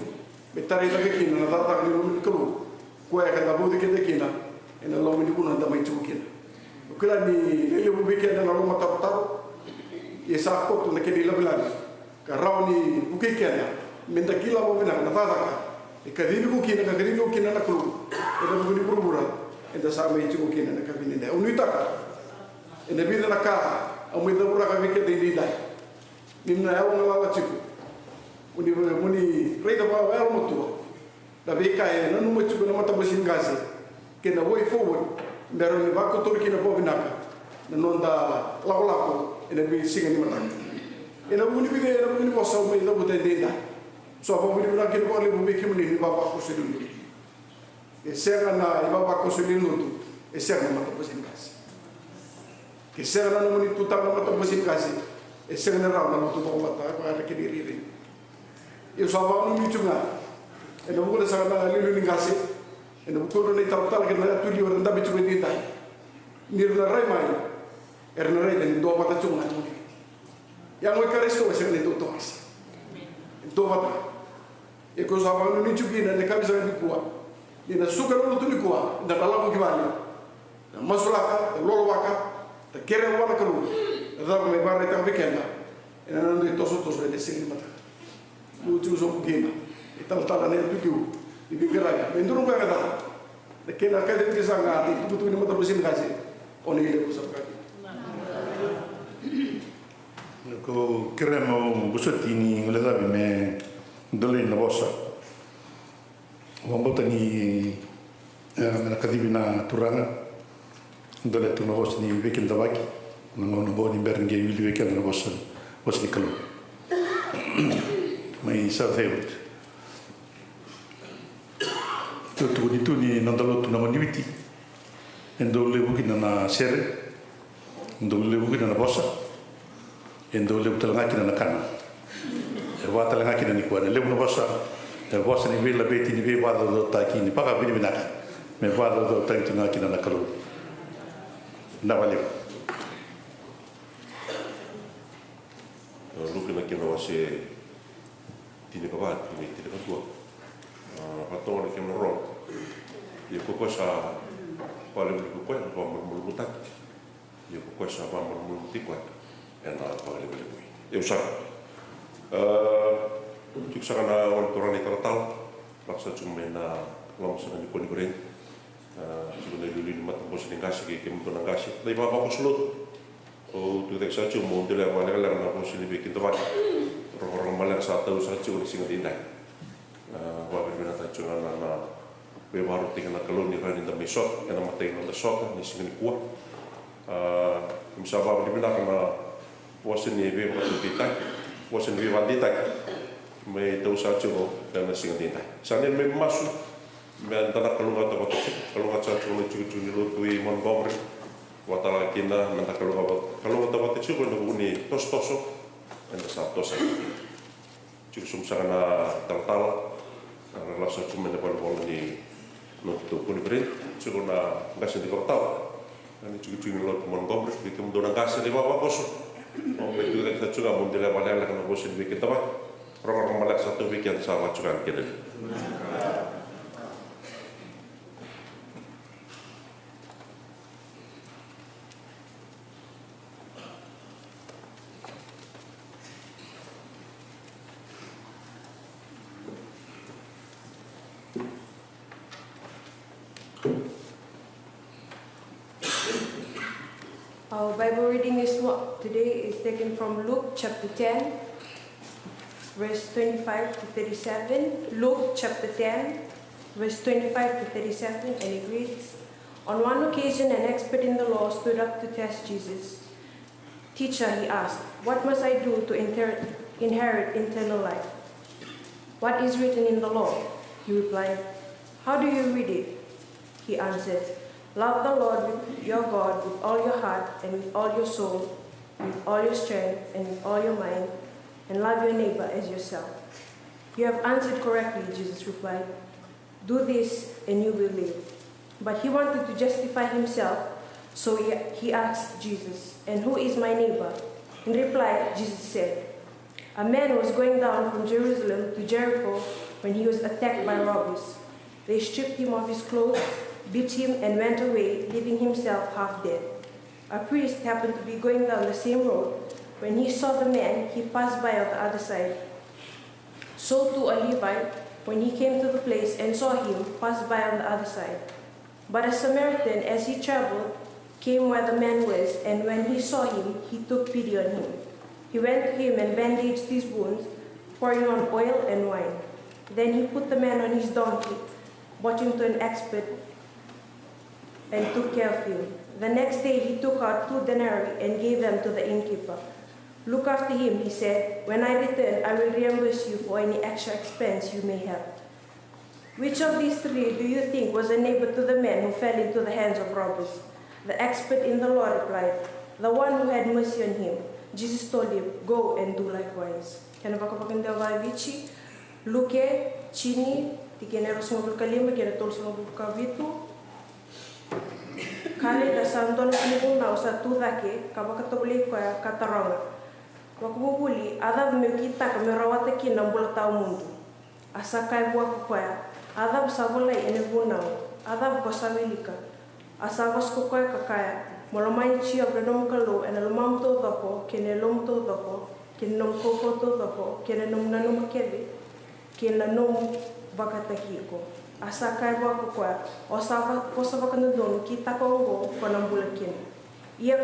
me tarai cake kina na cakacaka ni loma ni Kalou, koya ka da vauci keda kina ena loma ni vanua da mai tiko kina. Au kila ni lelevu vei keda na lomatarotaro, ia sa koto na kena ilavelave ka rawa ni vukei keda me da kila vakavinaka na cakacaka e kacivi iko kina ka kacivi au kina na Kalou ena vuku ni vuravura eda sa mai tiko kina ena yakavi edaidai. Au nuitaka ena vica na ka au mai cavuraka vei keda edaidai, ni na yawa galala tiko mo ni, mo ni raica vakayalomatua na veika e nanuma tiko na matabose ni qase kei na Way Forward me rawa ni vakotori kina vakavinaka na noda lakolako ena veisiga ni mataka. Ena vuku ni vica, ena vuku ni vosa au mai cavuta edaidai, au sa vakavinavinaka kina vakalevu vei kemuni na ivavakoso ni lotu. E sega na ivavakoso ni lotu, e sega na matabose ni qase. Ke sega na nomuni tutaka na matabose ni qase, e sega ni rawa na lotu vakamataka vaka na kena irairai. Ia au sa vakananumi tiko ga ena vuku ni saka na iliuliu ni qase, ena vuku ni italatala kei na yatu liu era dabe tiko edaidai, ni ra na rai mai era na raica ni dua vata tiko ga na moni. Ia goi Karisito e sega ni dua toka, e dua vata. Ia ko sa vakananumi tiko kina ena yakavi saka nikua, ni na suka na lotu nikua, da na lako ki vale. Da masulaka, da lolovaka, da kerea vua na Kalou. Da cava me vakaraitaka vei keda ena noda itosotoso ena siga ni mataka. Lutu tiko sobu kina italatala na itutu ni veiqaravi me duru beka ca. Da kena kaci vei sa ga ni tukutuku ni matavusi ni qase. O ni levu sa vakati. Ko kerea mo vosoti ni guilecavi me dolavi na vosa. Vakabauta ni, e, me na kacivi na Turaga. Dolavi tu na vosa ni veikidavaki na gauna oqo ni bera ni qai wili vei keda na vosa, vosa ni Kalou. Mai South Hayward. Tou tukuni tu ni noda lotu na gone ni Viti e dau levu kina na sere, e dau levu kina na vosa, e dau levu tale ga kina na kana. E vaka tale ga kina nikua, na levu na vosa, e vosa ni veilaveti, ni veivakacaucautaki, ni vakavinavinaka me vakacaucautaki tu ga kina na Kalou. Na valevu. Luke na kena wase tinikava, tikina e tinikadua. A, vakatoga na kena rogo. Ia ko koya sa vakalevulevu koya ena vakamalumalumutaki. Ia ko koya sa vakamalumalumutaki koya ena vakalevulevu. Ia au saka. A, tiko saka na gone turaga na italatala. Lako saka tiko mai na loma saka ni koniferedi. A, tiko na iliuliu ni matabose ni qase kei kemudou na qase. Na ivavakoso lotu. Au tucake saka tiko meu dolavi vakalekaleka na vosa ni veikidavaki. Rogorogo maleka sa tau saka tiko na siga edaidai. A, vakavinavinaka tiko ga na, na veivakarautaki na Kalou ni rawa ni da mai sota ena imatai ni noda sota ni siga nikua. A, keimami sa vakavinavinaka na vosa ni veivakataudeitaki, vosa ni veivakadeitaki. Mai tau saka tiko ena siga edaidai. Sa neimami masu me da na kalougata vata tiko, kalougata saka tiko na itikotiko ni lotu i Montgomery. Vakatalega kina me da kalougata, kalougata vata tiko ena vuku ni tosotoso eda sa toso. Tiko sobu saka na talatala, na lako saka tiko mai na valenivolavola ni nodatou koniferedi, tiko na qase ni vakatawa. Na itikotiko ni lotu Montgomery, vei kemudou na qase ni vavakoso. Au mai tucake saka tiko ga meu dolavi vakalekaleka na vosa ni veikidavaki. Rogorogo maleka sa tau vei keda sa vaka tiko ga na kena levu. Our Bible reading is wa-, today is taken from Luke chapter ten, verse twenty-five to thirty-seven. Luke chapter ten, verse twenty-five to thirty-seven, and it reads, On one occasion, an expert in the law stood up to test Jesus. "Teacher," he asked, "what must I do to inter-, inherit eternal life?" "What is written in the law?" he replied. "How do you read it?" He answered, "Love the Lord with your God with all your heart and with all your soul, with all your strength and with all your mind, and love your neighbor as yourself." "You have answered correctly," Jesus replied. "Do this and you will live." But he wanted to justify himself, so he, he asked Jesus, "And who is my neighbor?" In reply, Jesus said, "A man was going down from Jerusalem to Jericho when he was attacked by robbers. They stripped him of his clothes, beat him, and went away, leaving himself half dead. A priest happened to be going down the same road. When he saw the man, he passed by on the other side. So too a Levite, when he came to the place and saw him, passed by on the other side. But a Samaritan, as he traveled, came where the man was, and when he saw him, he took pity on him. He went to him and bandaged his wounds, pouring on oil and wine. Then he put the man on his donkey, brought him to an expert, and took care of him. The next day he took out two denarii and gave them to the innkeeper. 'Look after him,' he said. 'When I return, I will reimburse you for any extra expense you may have.' Which of these three do you think was a neighbor to the man who fell into the hands of robbers?" The expert in the law replied, "The one who had mercy on him." Jesus told him, "Go and do likewise." Kena vakavakadewa vakaViti, Luke tini, tikina e ruasagavulu ka lima kei na tolusagavulu ka vitu. Ka raica sa dua na vunau sa tu cake, ka vakatovolei koya, ka taroga, "Vakavuvuli, a cava meu kitaka meu rawata kina na bula tawamudu?" A sa kaya vua ko koya, "A cava sa volai ena vunau? A cava ko sa wilika?" A sa vosa ko koya ka kaya, Mo lomani Jiova na nomu Kalou e na lomamu taucoko, kei na yalomu taucoko, kei na nomu kaukauwa taucoko, kei na nomu nanuma kece, kei na nomu vakataki iko. A sa kaya vua ko koya, O sa va- vosa vakadodonu, kitaka oqo ko na bula kina. Ia,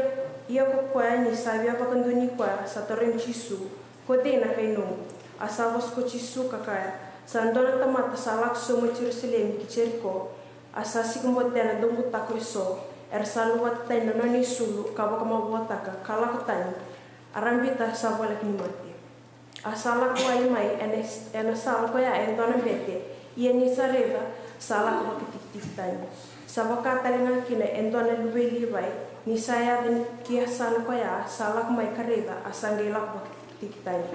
ia ko koya ni sa via vakadonui koya, sa tarogi Jisu, Ko cei na kai noqu? A sa vosa ko Jisu ka kaya, Sa dua na tamata sa lako sobu mai Jerusalemi ki Jeriko, a sa sikabotea na daubutako eso, era sa luvata tani na nona isulu ka vakamavoataka, ka lako tani, a rabita sa voleka ni mate. A sa lako wale mai e na, e na sala ko ya e dua na bete, ia ni sa raica, sa lako vakatikitiki tani. Sa vaka tale ga kina e dua na luve i Livai, ni sa yaco ki yasana ko ya, sa lako mai ka raica, a sa qai lako vakatikitiki tani.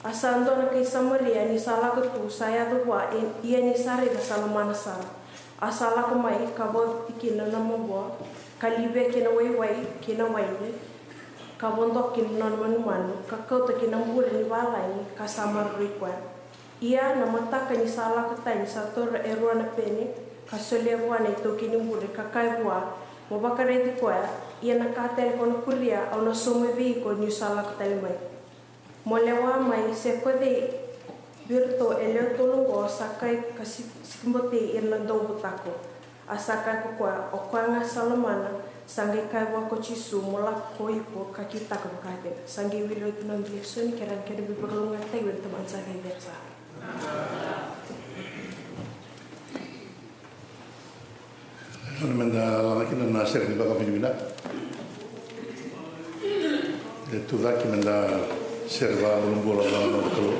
A sa dua na kai Samaria, ni sa lako tu, sa yaco vua, e- ia ni sa raica, sa lomana sara. A sa lako mai ka vauci kina na mavoa, ka livia kina waiwai kei na waini, ka vodo kina na nona manumanu, ka kauta kina na bure ni valagi, ka sa maroroi koya. Ia na mataka ni sa lako tani, sa taura e rua na pene, ka solia vua na itaukei ni bure, ka kaya vua, Mo vakaraici koya, ia na ka tale ko na kuria, au na sauma vei iko niu sa lako tale mai. Mo lewa mai, se ko cei vei iratou e lewe tolu oqo sa kai ka si- sikibotei ira na daubutako. A sa kaya ko koya, O koya ga sa lomana. Sa qai kaya vua ko Jisu, Mo lako ko iko ka kitaka vakakina. Sa qai wili oti na noda lesoni, kerea na kena veivakalougatataki vei na Tamada sa qai cera sara. Gauna meda lala kina na sere ni vakavinavinaka. E tu cake meda sere vakabulabulataka na noda Kalou.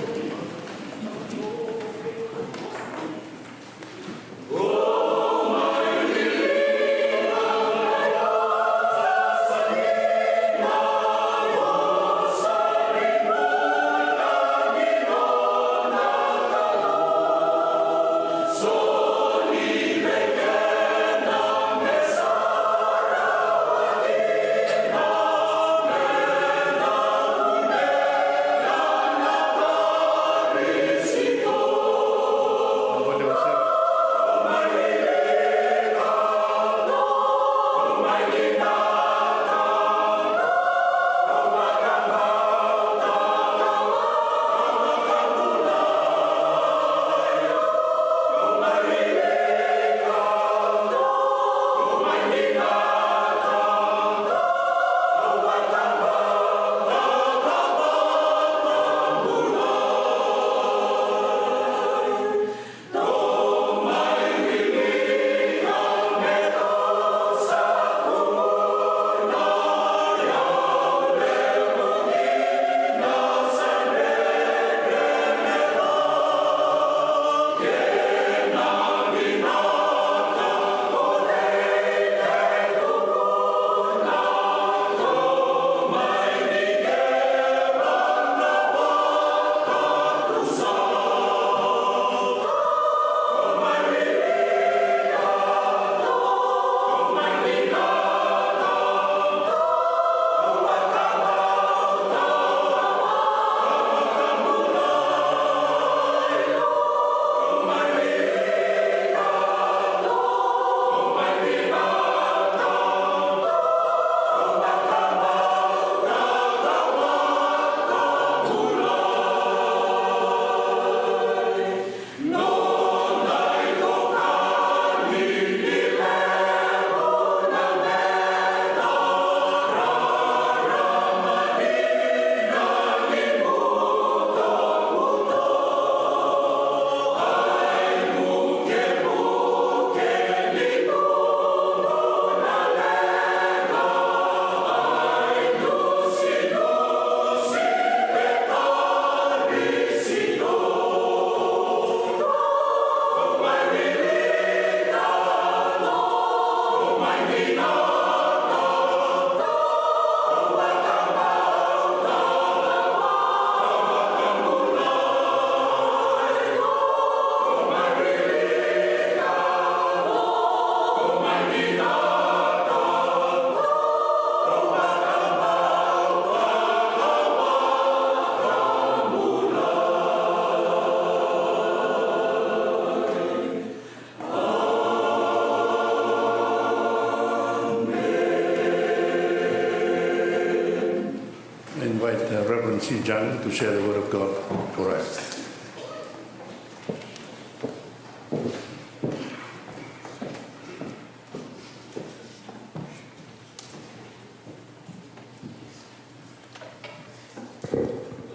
Xinjiang to share the word of God for us.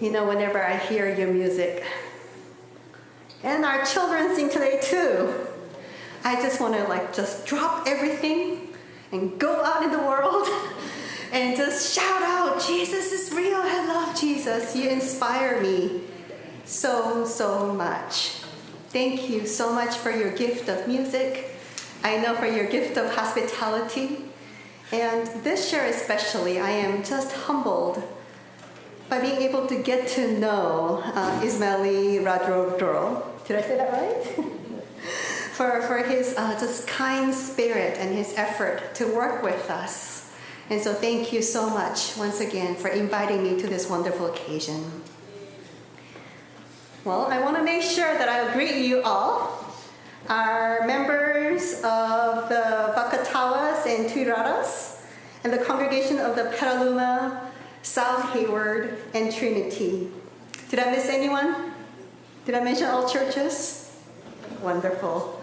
You know, whenever I hear your music, and our children sing today too, I just want to, like, just drop everything and go out in the world and just shout out, "Jesus is real, I love Jesus." You inspire me so, so much. Thank you so much for your gift of music. I know for your gift of hospitality. And this year especially, I am just humbled by being able to get to know uh, Ismaili Radrodro. Did I say that right? for, for his uh, just kind spirit and his effort to work with us. And so thank you so much once again for inviting me to this wonderful occasion. Well, I want to make sure that I greet you all, our members of the Vakatawas and Tuiraras, and the congregation of the Petaluma, South Hayward, and Trinity. Did I miss anyone? Did I mention all churches? Wonderful.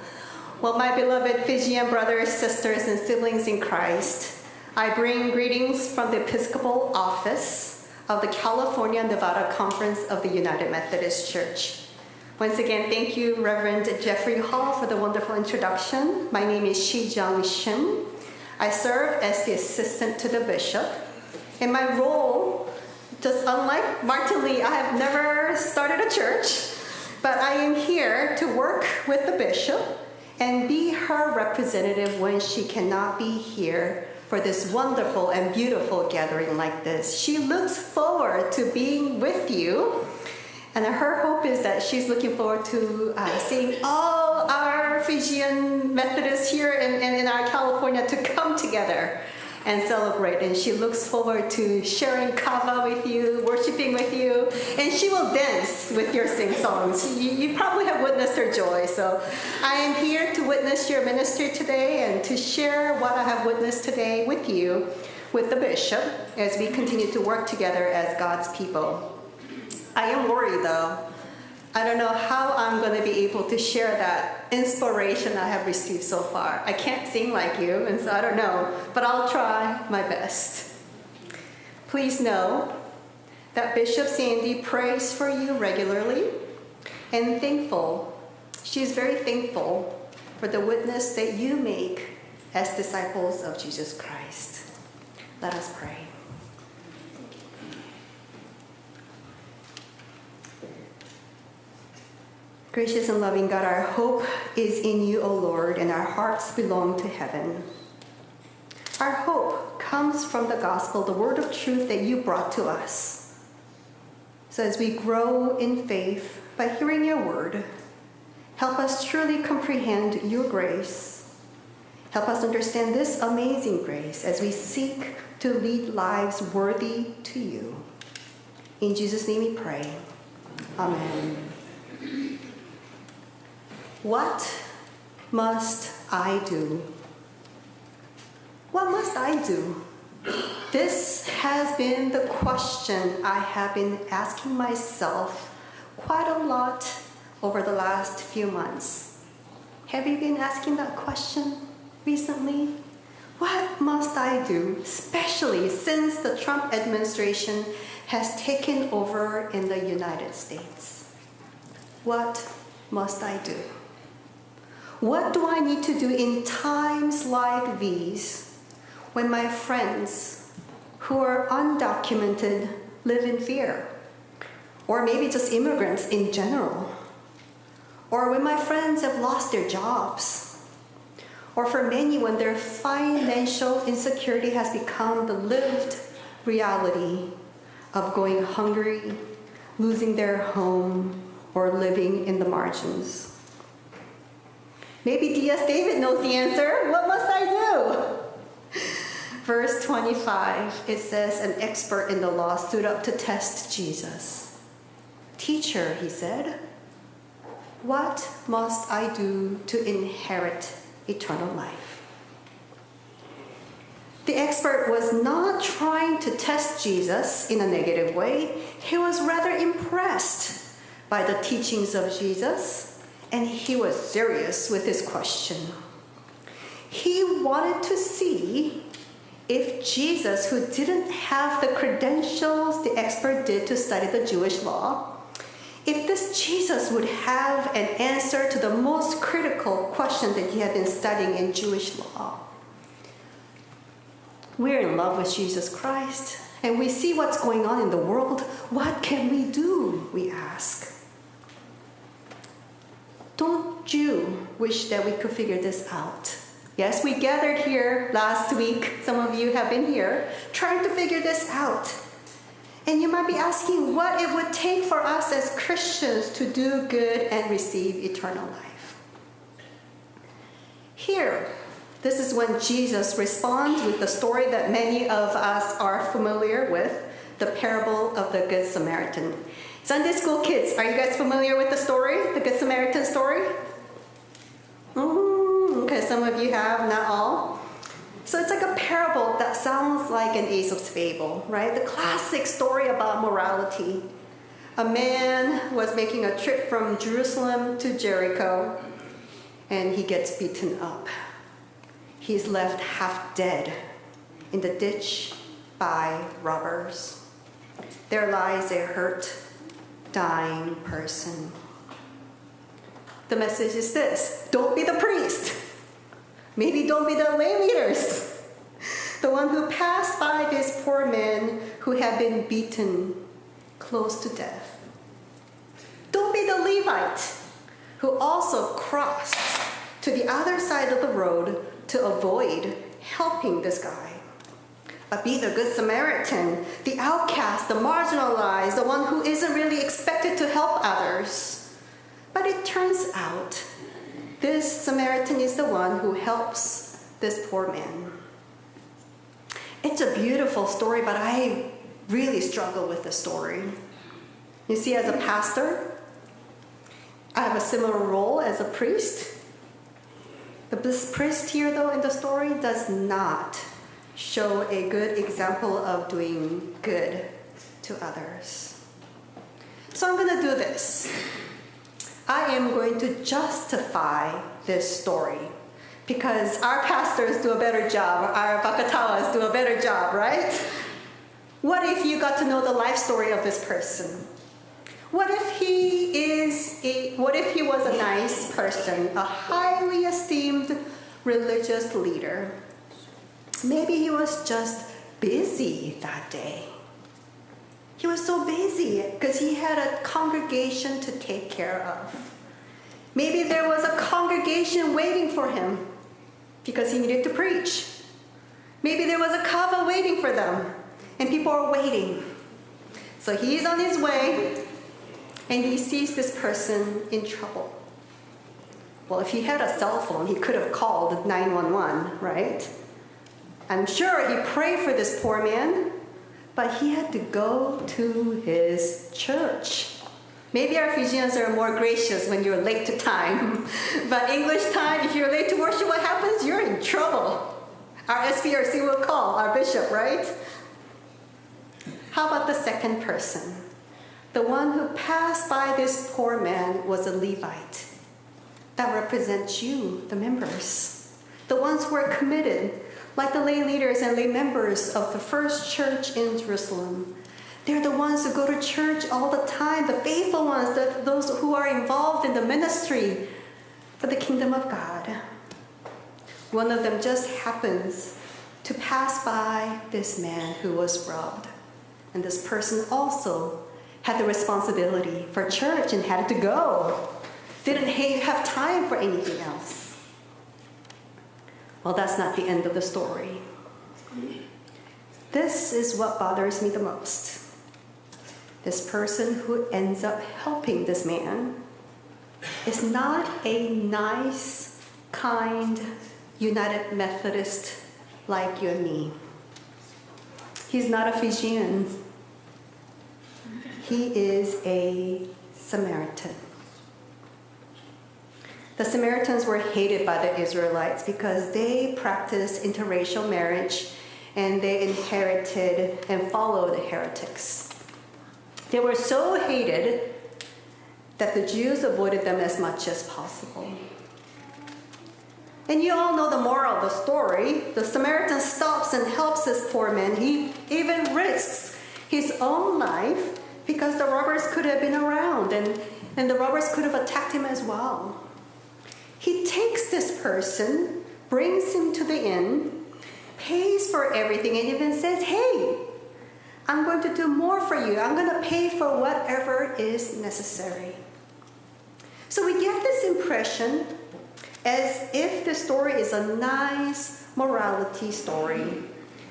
Well, my beloved Fijian brothers, sisters, and siblings in Christ, I bring greetings from the Episcopal Office of the California Nevada Conference of the United Methodist Church. Once again, thank you, Reverend Jeffrey Hall, for the wonderful introduction. My name is Shi Jiang Shim. I serve as the assistant to the bishop. In my role, just unlike Martin Lee, I have never started a church, but I am here to work with the bishop and be her representative when she cannot be here for this wonderful and beautiful gathering like this. She looks forward to being with you, and her hope is that she's looking forward to uh, seeing all our Fijian Methodists here in, in, in our California to come together and celebrate. And she looks forward to sharing kava with you, worshiping with you, and she will dance with your sing songs. You, you probably have witnessed her joy. So I am here to witness your ministry today and to share what I have witnessed today with you, with the bishop, as we continue to work together as God's people. I am worried though. I don't know how I'm going to be able to share that inspiration I have received so far. I can't sing like you, and so I don't know, but I'll try my best. Please know that Bishop Sandy prays for you regularly and thankful. She's very thankful for the witness that you make as disciples of Jesus Christ. Let us pray. Gracious and loving God, our hope is in you, O Lord, and our hearts belong to heaven. Our hope comes from the gospel, the word of truth that you brought to us. So as we grow in faith by hearing your word, help us truly comprehend your grace. Help us understand this amazing grace as we seek to lead lives worthy to you. In Jesus' name we pray. Amen. What must I do? What must I do? This has been the question I have been asking myself quite a lot over the last few months. Have you been asking that question recently? What must I do, especially since the Trump administration has taken over in the United States? What must I do? What do I need to do in times like these when my friends who are undocumented live in fear? Or maybe just immigrants in general? Or when my friends have lost their jobs? Or for many, when their financial insecurity has become the lived reality of going hungry, losing their home, or living in the margins? Maybe D S David knows the answer. What must I do? Verse twenty-five, it says, an expert in the law stood up to test Jesus. Teacher, he said, what must I do to inherit eternal life? The expert was not trying to test Jesus in a negative way. He was rather impressed by the teachings of Jesus, and he was serious with his question. He wanted to see if Jesus, who didn't have the credentials the expert did to study the Jewish law, if this Jesus would have an answer to the most critical question that he had been studying in Jewish law. We're in love with Jesus Christ, and we see what's going on in the world. What can we do? We ask. Don't you wish that we could figure this out? Yes, we gathered here last week. Some of you have been here trying to figure this out. And you might be asking what it would take for us as Christians to do good and receive eternal life. Here, this is when Jesus responds with the story that many of us are familiar with, the parable of the Good Samaritan. Sunday school kids, are you guys familiar with the story, the Good Samaritan story? Mm, okay, some of you have, not all. So it's like a parable that sounds like an Aesop's fable, right? The classic story about morality. A man was making a trip from Jerusalem to Jericho, and he gets beaten up. He's left half dead in the ditch by robbers. There lies a hurt, dying person. The message is this: don't be the priest. Maybe don't be the lay leaders. The one who passed by this poor man who had been beaten close to death. Don't be the Levite who also crossed to the other side of the road to avoid helping this guy. But be the Good Samaritan, the outcast, the marginalized, the one who isn't really expected to help others. But it turns out this Samaritan is the one who helps this poor man. It's a beautiful story, but I really struggle with the story. You see, as a pastor, I have a similar role as a priest. But this priest here, though, in the story does not show a good example of doing good to others. So I'm going to do this. I am going to justify this story because our pastors do a better job, our vakatawas do a better job, right? What if you got to know the life story of this person? What if he is a, what if he was a nice person, a highly esteemed religious leader? Maybe he was just busy that day. He was so busy because he had a congregation to take care of. Maybe there was a congregation waiting for him because he needed to preach. Maybe there was a kava waiting for them, and people are waiting. So he's on his way, and he sees this person in trouble. Well, if he had a cell phone, he could have called nine one one, right? I'm sure he prayed for this poor man, but he had to go to his church. Maybe our Fijians are more gracious when you're late to time. But English time, if you're late to worship, what happens? You're in trouble. Our S P R C will call our bishop, right? How about the second person? The one who passed by this poor man was a Levite. That represents you, the members, the ones who are committed, like the lay leaders and lay members of the first church in Jerusalem. They're the ones who go to church all the time, the faithful ones, the, those who are involved in the ministry for the kingdom of God. One of them just happens to pass by this man who was robbed. And this person also had the responsibility for church and had to go. Didn't ha- have time for anything else. Well, that's not the end of the story. This is what bothers me the most. This person who ends up helping this man is not a nice, kind United Methodist like you and me. He's not a Fijian. He is a Samaritan. The Samaritans were hated by the Israelites because they practiced interracial marriage and they inherited and followed the heretics. They were so hated that the Jews avoided them as much as possible. And you all know the moral of the story. The Samaritan stops and helps this poor man. He even risks his own life because the robbers could have been around and, and the robbers could have attacked him as well. He takes this person, brings him to the inn, pays for everything, and even says, "Hey, I'm going to do more for you. I'm going to pay for whatever is necessary." So we get this impression as if the story is a nice morality story,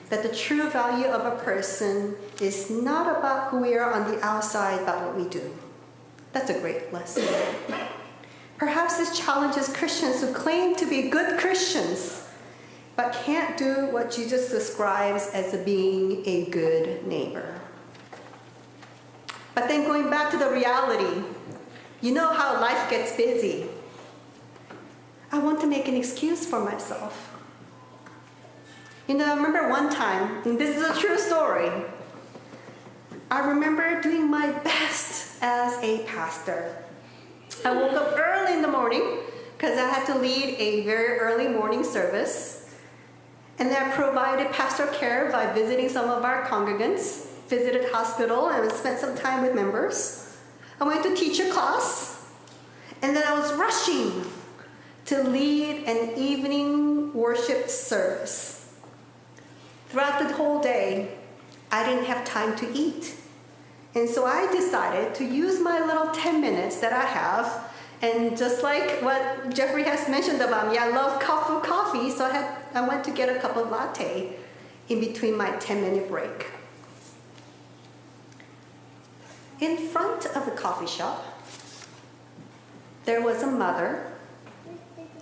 that the true value of a person is not about who we are on the outside, but what we do. That's a great lesson. Perhaps this challenges Christians who claim to be good Christians but can't do what Jesus describes as being a good neighbor. But then going back to the reality, you know how life gets busy. I want to make an excuse for myself. You know, I remember one time, and this is a true story, I remember doing my best as a pastor. I woke up early in the morning because I had to lead a very early morning service. And I provided pastoral care by visiting some of our congregants, visited hospital, and spent some time with members. I went to teach a class, and then I was rushing to lead an evening worship service. Throughout the whole day, I didn't have time to eat. And so I decided to use my little ten minutes that I have. And just like what Jeffrey has mentioned about me, I love cup of coffee. So I, had, I went to get a cup of latte in between my ten minute break. In front of the coffee shop, there was a mother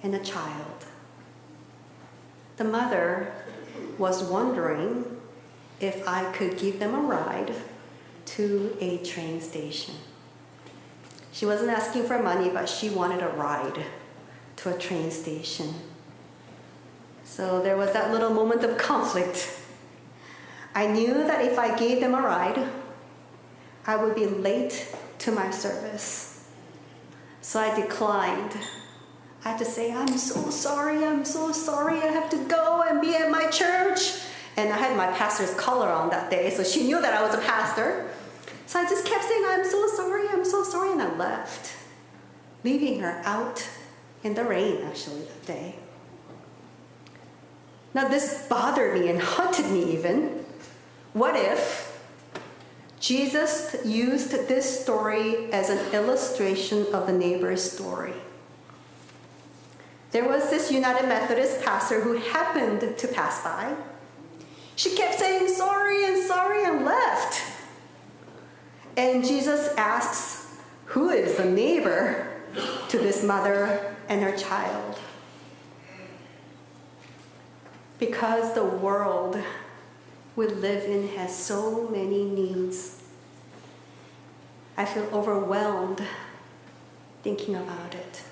and a child. The mother was wondering if I could give them a ride to a train station. She wasn't asking for money, but she wanted a ride to a train station. So there was that little moment of conflict. I knew that if I gave them a ride, I would be late to my service. So I declined. I had to say, "I'm so sorry, I'm so sorry, I have to go and be at my church." And I had my pastor's collar on that day, so she knew that I was a pastor. So I just kept saying, "I'm so sorry, I'm so sorry," and I left, leaving her out in the rain, actually, that day. Now, this bothered me and haunted me even. What if Jesus used this story as an illustration of the neighbor's story? There was this United Methodist pastor who happened to pass by. She kept saying, "Sorry and sorry," and left. And Jesus asks, "Who is the neighbor to this mother and her child?" Because the world we live in has so many needs, I feel overwhelmed thinking about it.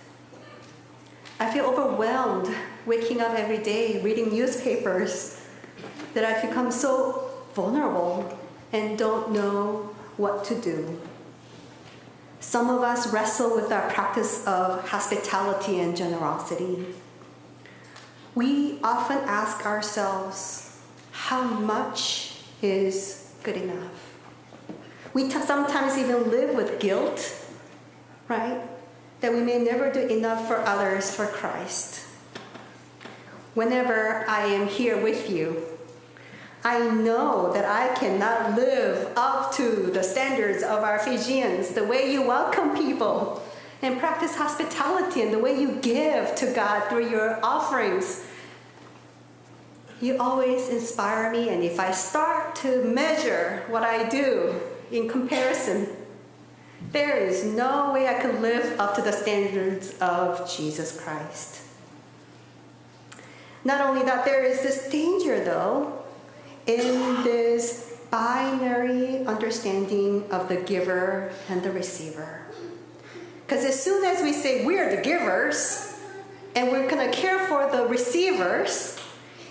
I feel overwhelmed waking up every day reading newspapers that I've become so vulnerable and don't know what to do. Some of us wrestle with our practice of hospitality and generosity. We often ask ourselves, "How much is good enough?" We t- sometimes even live with guilt, right? That we may never do enough for others for Christ. Whenever I am here with you, I know that I cannot live up to the standards of our Fijians, the way you welcome people and practice hospitality and the way you give to God through your offerings. You always inspire me, and if I start to measure what I do in comparison, there is no way I can live up to the standards of Jesus Christ. Not only that, there is this danger, though, in this binary understanding of the giver and the receiver. Because as soon as we say we're the givers and we're going to care for the receivers,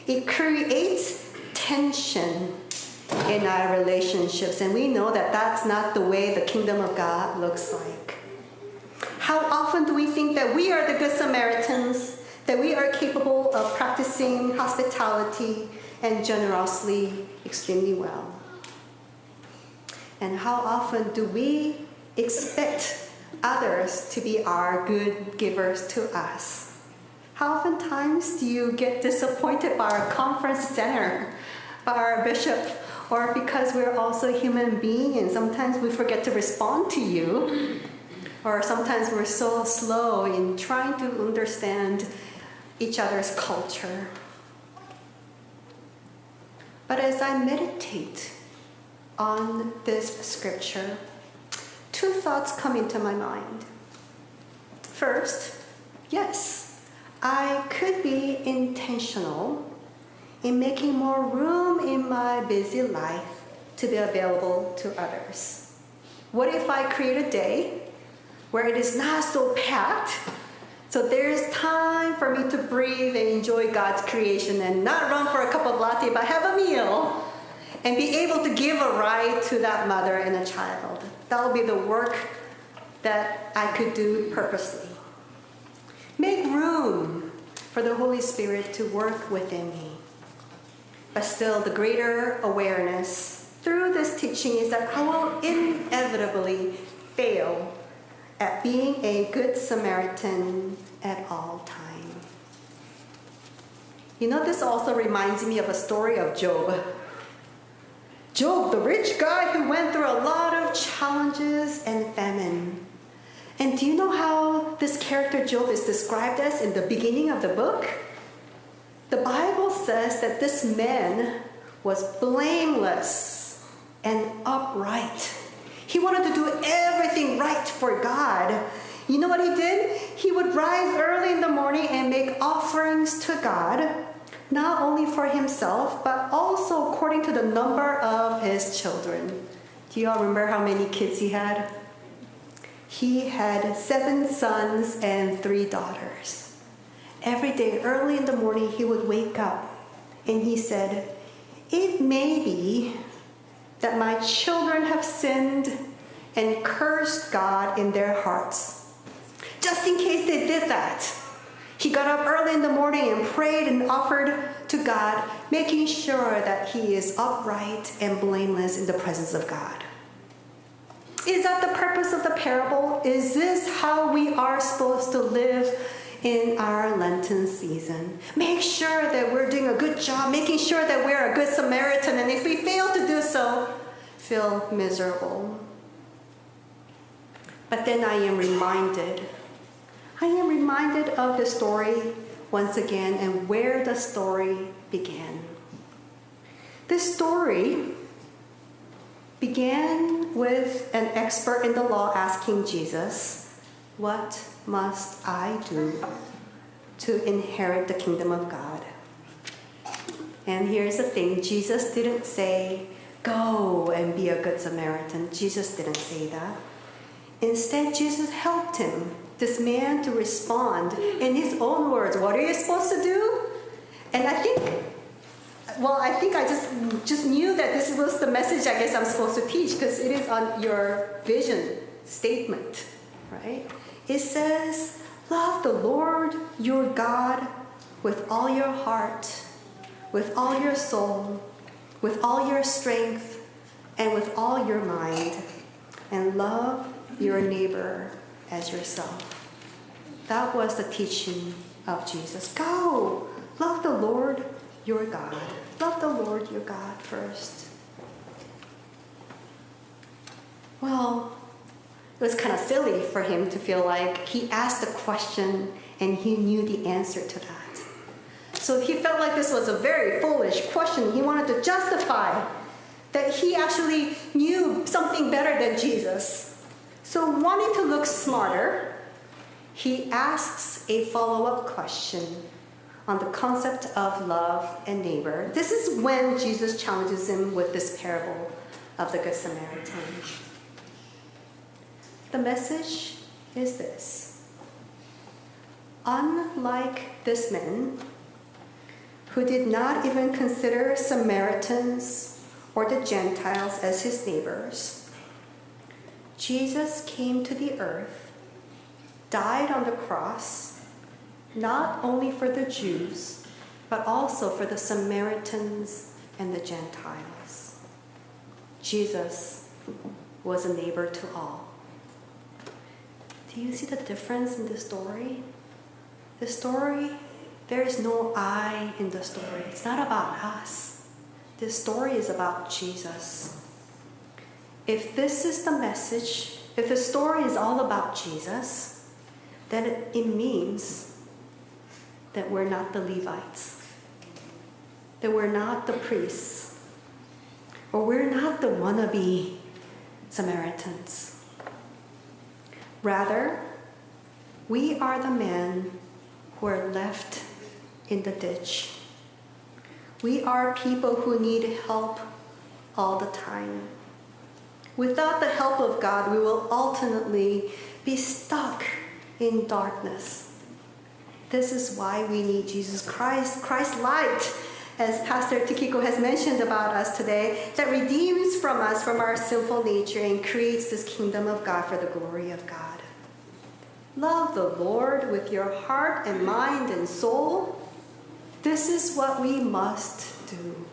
it creates tension in our relationships, and we know that that's not the way the kingdom of God looks like. How often do we think that we are the Good Samaritans, that we are capable of practicing hospitality and generosity extremely well? And how often do we expect others to be our good givers to us? How oftentimes do you get disappointed by our conference center, by our bishop, or because we're also human beings, sometimes we forget to respond to you, or sometimes we're so slow in trying to understand each other's culture. But as I meditate on this scripture, two thoughts come into my mind. First, yes, I could be intentional in making more room in my busy life to be available to others. What if I create a day where it is not so packed, so there's time for me to breathe and enjoy God's creation and not run for a cup of latte, but have a meal and be able to give a ride to that mother and a child? That would be the work that I could do purposely. Make room for the Holy Spirit to work within me. But still, the greater awareness through this teaching is that I will inevitably fail at being a good Samaritan at all time. You know, this also reminds me of a story of Job. Job, the rich guy who went through a lot of challenges and famine. And do you know how this character Job is described as in the beginning of the book? The Bible says that this man was blameless and upright. He wanted to do everything right for God. You know what he did? He would rise early in the morning and make offerings to God, not only for himself, but also according to the number of his children. Do you all remember how many kids he had? He had seven sons and three daughters. Every day, early in the morning, he would wake up and he said, "It may be that my children have sinned and cursed God in their hearts." Just in case they did that, he got up early in the morning and prayed and offered to God, making sure that he is upright and blameless in the presence of God. Is that the purpose of the parable? Is this how we are supposed to live in our Lenten season? Make sure that we're doing a good job, making sure that we're a good Samaritan, and if we fail to do so, feel miserable. But then I am reminded, I am reminded of the story once again and where the story began. This story began with an expert in the law asking Jesus, "What must I do to inherit the kingdom of God?" And here's the thing, Jesus didn't say, "Go and be a good Samaritan." Jesus didn't say that. Instead, Jesus helped him, this man, to respond in his own words. What are you supposed to do? And I think, well, I think I just just knew that this was the message I guess I'm supposed to teach, because it is on your vision statement, right? It says, "Love the Lord your God with all your heart, with all your soul, with all your strength, and with all your mind, and love your neighbor as yourself." That was the teaching of Jesus. Go, love the Lord your God. Love the Lord your God first. Well, it was kind of silly for him to feel like he asked a question and he knew the answer to that. So he felt like this was a very foolish question. He wanted to justify that he actually knew something better than Jesus. So, wanting to look smarter, he asks a follow up question on the concept of love and neighbor. This is when Jesus challenges him with this parable of the Good Samaritan. The message is this: unlike this man, who did not even consider Samaritans or the Gentiles as his neighbors, Jesus came to the earth, died on the cross, not only for the Jews, but also for the Samaritans and the Gentiles. Jesus was a neighbor to all. Do you see the difference in this story? The story, there is no I in the story. It's not about us. This story is about Jesus. If this is the message, if the story is all about Jesus, then it, it means that we're not the Levites, that we're not the priests, or we're not the wannabe Samaritans. Rather, we are the men who are left in the ditch. We are people who need help all the time. Without the help of God, we will ultimately be stuck in darkness. This is why we need Jesus Christ, Christ light, as Pastor Tikiko has mentioned about us today, that redeems from us from our sinful nature and creates this kingdom of God for the glory of God. Love the Lord with your heart and mind and soul. This is what we must do.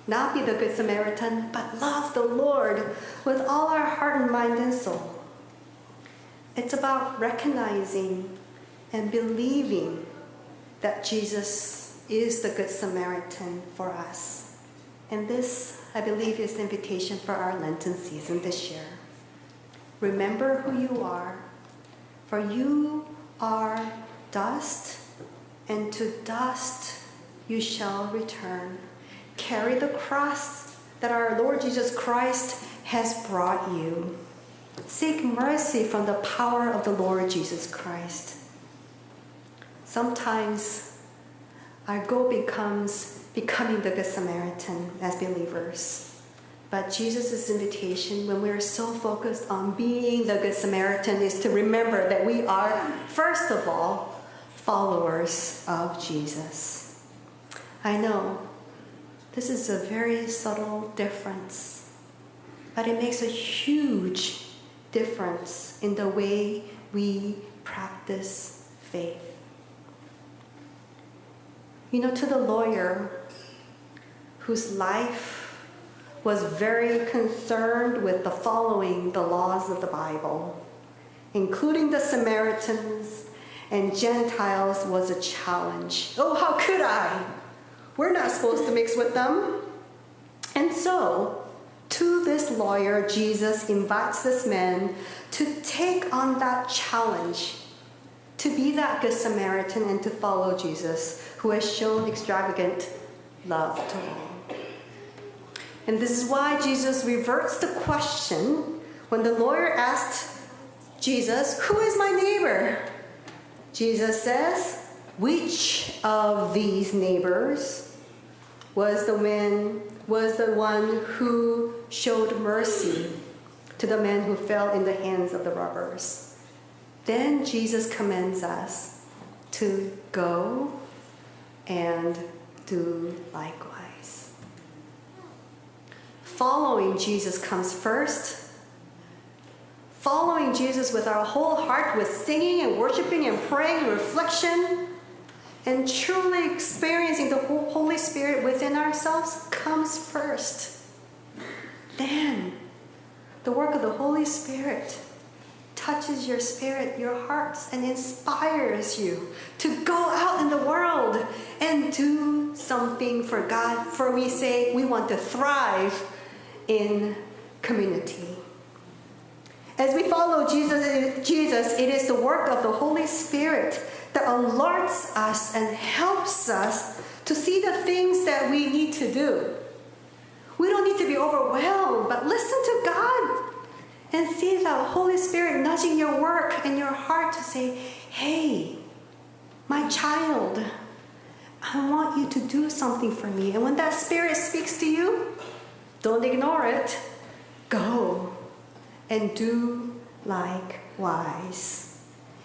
Not be the Good Samaritan, but love the Lord with all our heart and mind and soul. It's about recognizing and believing that Jesus is the Good Samaritan for us. And this, I believe, is the invitation for our Lenten season this year. Remember who you are, for you are dust, and to dust you shall return. Carry the cross that our Lord Jesus Christ has brought you. Seek mercy from the power of the Lord Jesus Christ. Sometimes our goal becomes becoming the Good Samaritan as believers. But Jesus' invitation, when we are so focused on being the Good Samaritan, is to remember that we are, first of all, followers of Jesus. I know this is a very subtle difference, but it makes a huge difference in the way we practice faith. You know, to the lawyer whose life was very concerned with the following the laws of the Bible, including the Samaritans and Gentiles, was a challenge. Oh, how could I? We're not supposed to mix with them. And so, to this lawyer, Jesus invites this man to take on that challenge, to be that Good Samaritan and to follow Jesus, who has shown extravagant love to all. And this is why Jesus reverts the question when the lawyer asked Jesus, "Who is my neighbor?" Jesus says, "Which of these neighbors was the man, was the one who showed mercy to the man who fell in the hands of the robbers?" Then Jesus commands us to go and do likewise. Following Jesus comes first. Following Jesus with our whole heart, with singing and worshiping and praying and reflection, and truly experiencing the Ho-, Holy Spirit within ourselves comes first. Then, the work of the Holy Spirit touches your spirit, your hearts, and inspires you to go out in the world and do something for God. For we say we want to thrive in community. As we follow Jesus, Jesus, it is the work of the Holy Spirit that alerts us and helps us to see the things that we need to do. We don't need to be overwhelmed, but listen to God and see the Holy Spirit nudging your work and your heart to say, "Hey, my child, I want you to do something for me." And when that Spirit speaks to you, don't ignore it. Go and do likewise.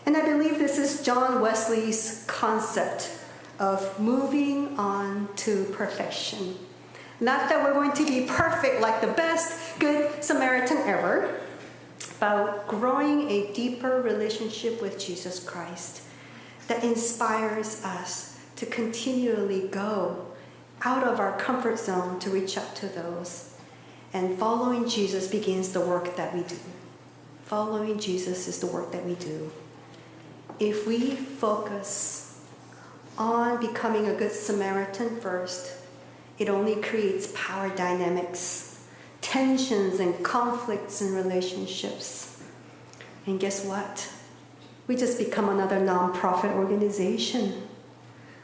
And I believe this is John Wesley's concept of moving on to perfection. Not that we're going to be perfect like the best Good Samaritan ever, but growing a deeper relationship with Jesus Christ that inspires us to continually go out of our comfort zone to reach out to those. And following Jesus begins the work that we do. Following Jesus is the work that we do. If we focus on becoming a good Samaritan first, it only creates power dynamics, tensions, and conflicts in relationships. And guess what? We just become another nonprofit organization.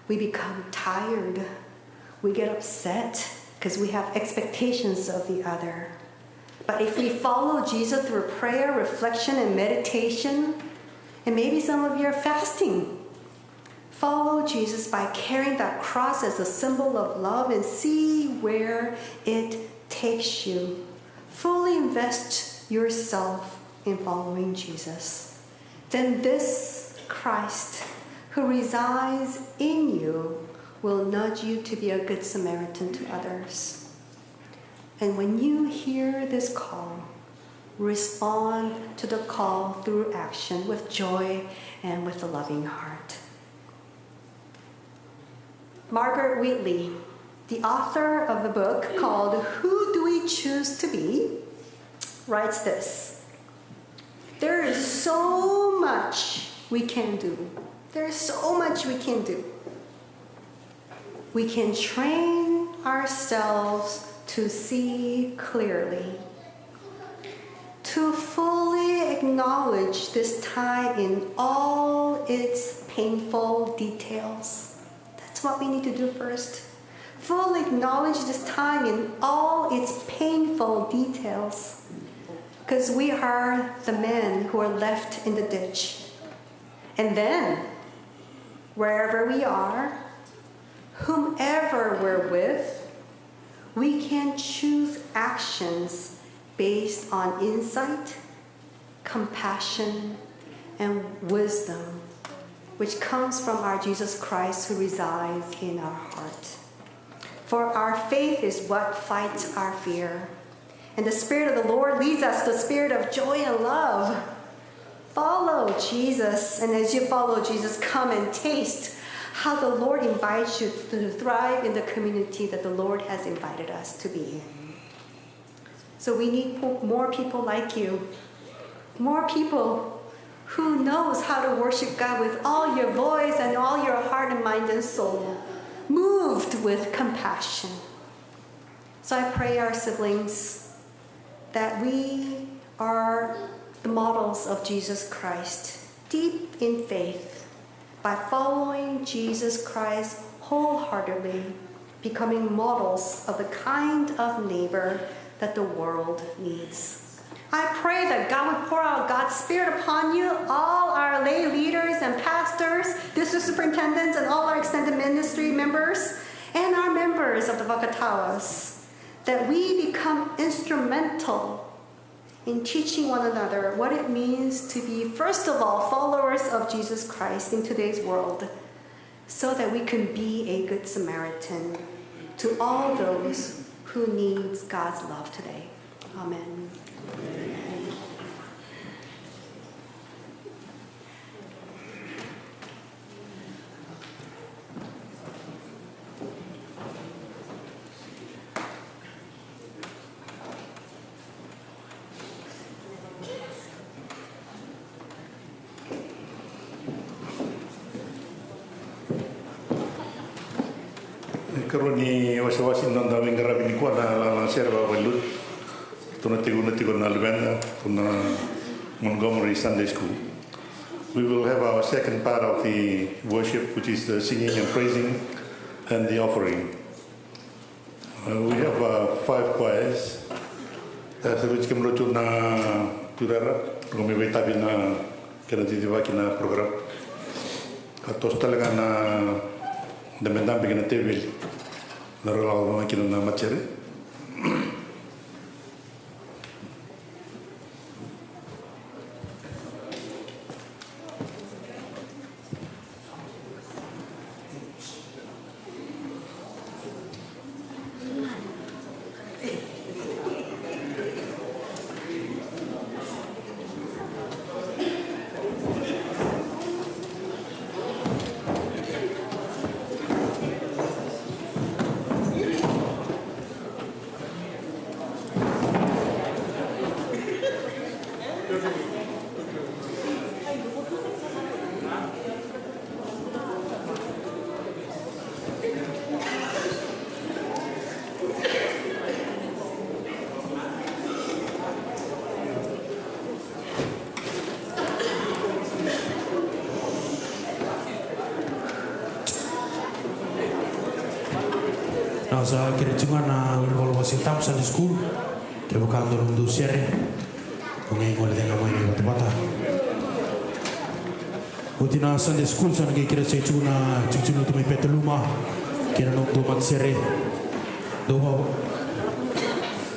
We become tired. We get upset because we have expectations of the other. But if we follow Jesus through prayer, reflection, and meditation, and maybe some of you are fasting, follow Jesus by carrying that cross as a symbol of love and see where it takes you. Fully invest yourself in following Jesus. Then this Christ who resides in you will nudge you to be a good Samaritan to others. And when you hear this call, respond to the call through action with joy and with a loving heart. Margaret Wheatley, the author of the book called Who Do We Choose to Be, writes this: "There is so much we can do. There is so much we can do. We can train ourselves to see clearly, to fully acknowledge this time in all its painful details." That's what we need to do first. Fully acknowledge this time in all its painful details. Because we are the men who are left in the ditch. And then, wherever we are, whomever we're with, we can choose actions based on insight, compassion, and wisdom, which comes from our Jesus Christ who resides in our heart. For our faith is what fights our fear. And the Spirit of the Lord leads us, the spirit of joy and love. Follow Jesus, and as you follow Jesus, come and taste how the Lord invites you to thrive in the community that the Lord has invited us to be in. So we need po-, more people like you. More people who knows how to worship God with all your voice and all your heart and mind and soul, moved with compassion. So I pray, our siblings, that we are the models of Jesus Christ, deep in faith, by following Jesus Christ wholeheartedly, becoming models of the kind of neighbor that the world needs. I pray that God would pour out God's Spirit upon you, all our lay leaders and pastors, district superintendents, and all our extended ministry members, and our members of the Vakatawas, that we become instrumental in teaching one another what it means to be, first of all, followers of Jesus Christ in today's world, so that we can be a good Samaritan to all those who needs God's love today. Amen. E karua ni wasewase ni noda veiqaravi nikua na lagasere vakavalilotu. Tou na tiko, na tiko na luveda, tou na Montgomery Sunday School. We will have our second part of the worship, which is the singing and praising and the offering. Uh, we have, uh, five choirs. Uh, sa vei kemudou tu na Turera, ko me veitavi na kena cicivaki na program. Ka toso tale ga na dabedabe kei na teveli. Na rau lako ga kina na matere. Na sa kere tu ga na wili valu vasi tabu Sunday school. Kevaka dua nomudou sere, o qai gole cega mai na ivatavata. Oti na Sunday school sa na qai kere sai tu na tikotiko ni lotu mai Petaluma kei na nomudou matasere. Dou va,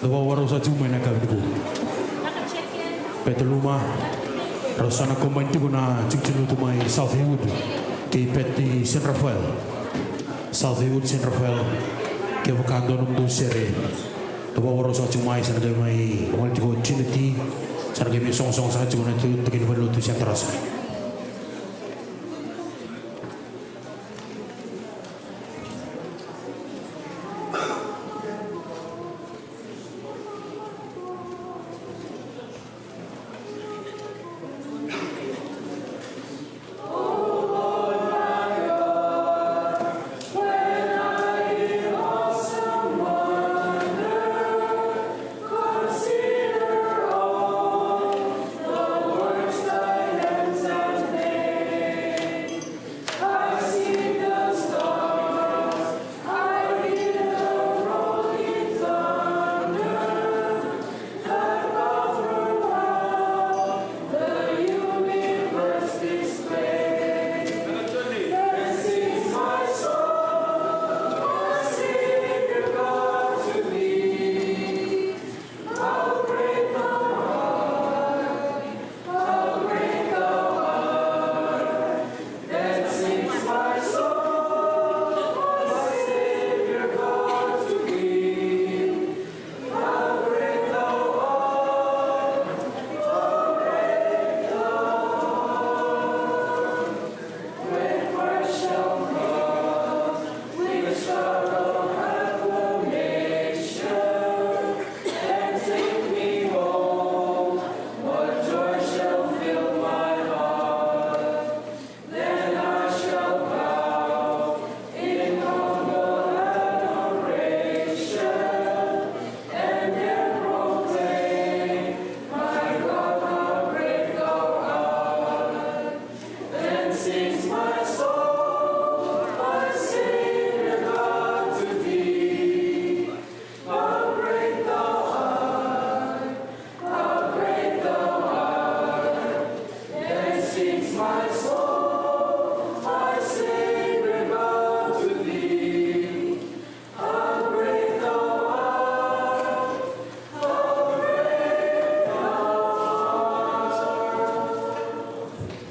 dou vakarau sa tu mai na kaviku. Petaluma, rau sa na combine tiko na tikotiko ni lotu mai South Haywood kei Pet i San Rafael. South Haywood, San Rafael, kevaka dua nomudou sere, dou vakarau sa tu mai, sa na qai mai gole tiko Trinity, sa na qai mai sogosogo sa tu na tu, tiko ni valenilotu Santa Rosa.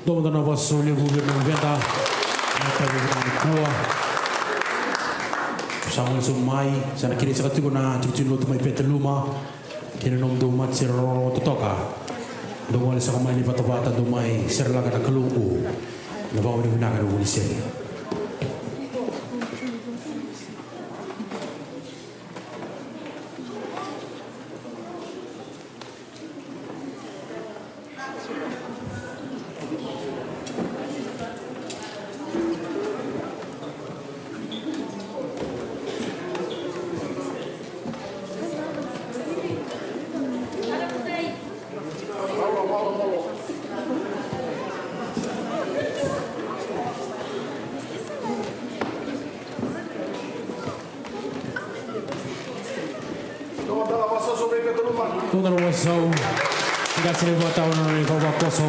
Dua mada na vakasau levu vei ira na vuveda na yakavi vinaka nikua. Sa gole saka mai, sa na kerei saka tiko na tikotiko ni lotu mai Petaluma kei na nomudou matasere rorogo totoka. Dou gole saka mai na ivatavata, dou mai serelaka na Kalou oqo. Na vakavinavinaka na vunisere. Dua na vakasau. Qase ni vakatawa na nona ivavakoso.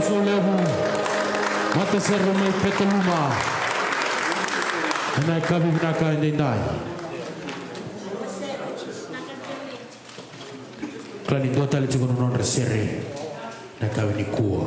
Solevu, matasere mai Petaluma. Ena yakavi vinaka edaidai. Kila ni dua tale tiko na nodra sere ena yakavi nikua.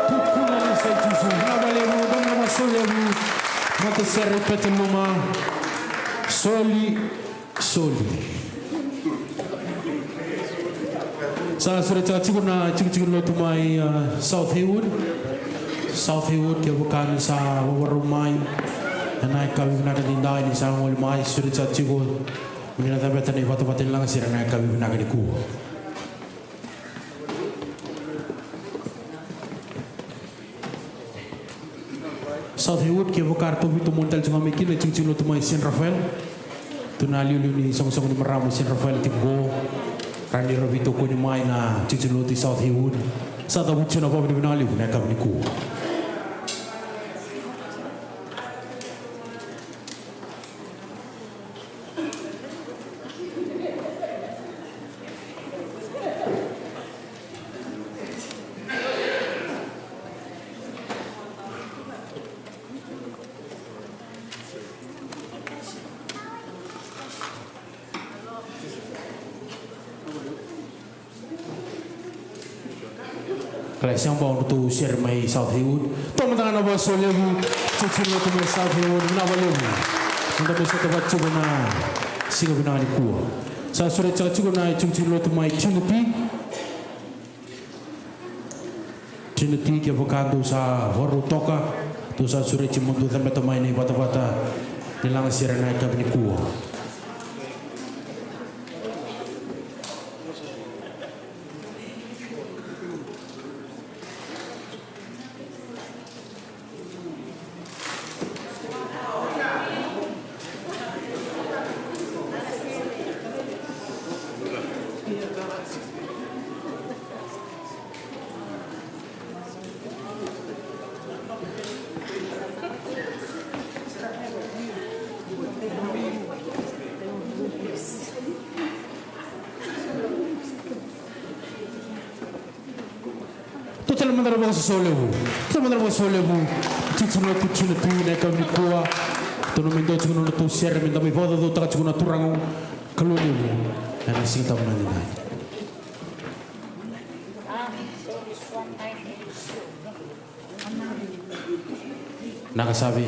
Tukuna ni sa Jisu, na valevu, na valevu, matasere Petaluma, soli, soli. Sa sureta tiko na tikotiko ni lotu mai, a, South Haywood. South Haywood, kevaka ni sa vakarau mai ena yakavi vinaka ni dai ni sa gole mai, sureta tiko. Ni na cabeta na ivatavata ni lagasere ena yakavi vinaka nikua. South Haywood, kevaka ratou veitokoni tale tu ga mai kina na tikotiko ni lotu mai San Rafael. Tu na iliuliu ni soqosoqo ni marama mai San Rafael tiko qo. Rawa ni ra veitokoni mai na tikotiko ni lotu i South Haywood. Sa cavuti tu na vakavinavinaka levu ena yakavi nikua. E sega bau na tou sere mai South Haywood. Tou mada ga na vakasolevu, tiko ni lotu mai South Haywood, vinaka vakalevu. Mada mai sota vata tiko na siga vinaka nikua. Sa sureti saka tiko na itikotiko ni lotu mai Trinity. Trinity, kevaka dou sa vakarau toka, dou sa sureti mo dou cabeta mai na ivatavata ni lagasere na yakavi nikua. Tou tale mada na vakasosolevu. Tou tale mada na vakasosolevu. Titi na opportunity na yakavi nikua. Tou na mai dua tiko na nodratou sere me da mai vakacaucautaka tiko na turaga. Kalou levu. Ena Siga Tabu na nikua. Naka Savi.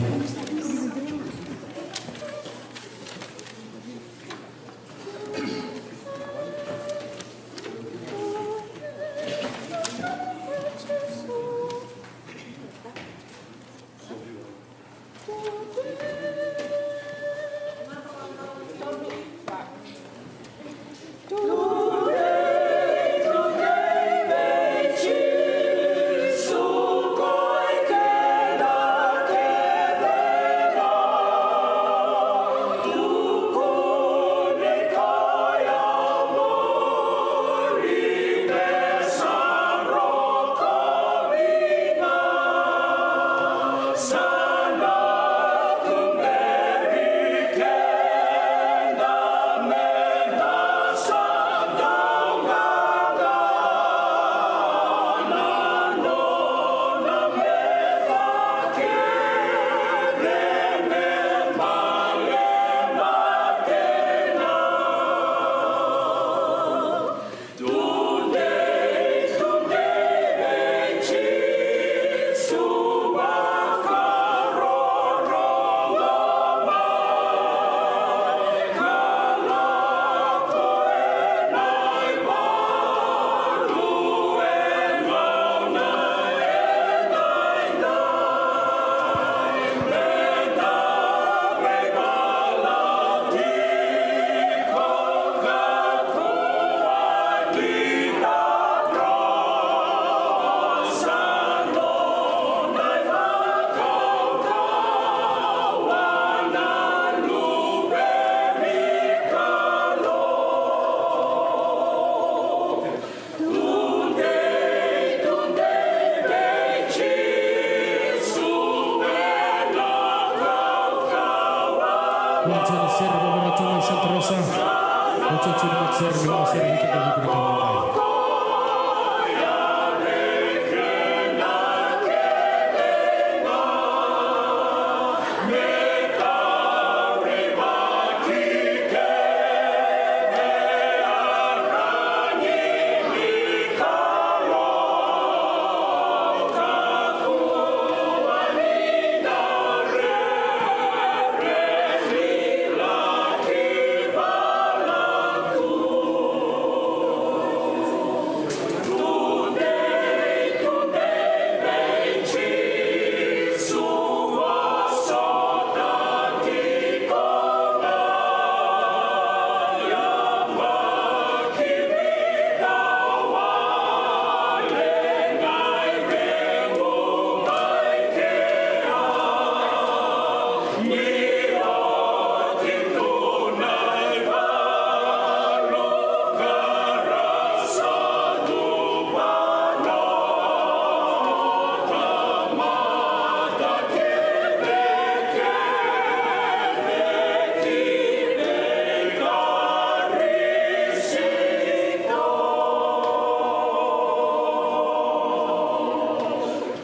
Santa Rosa.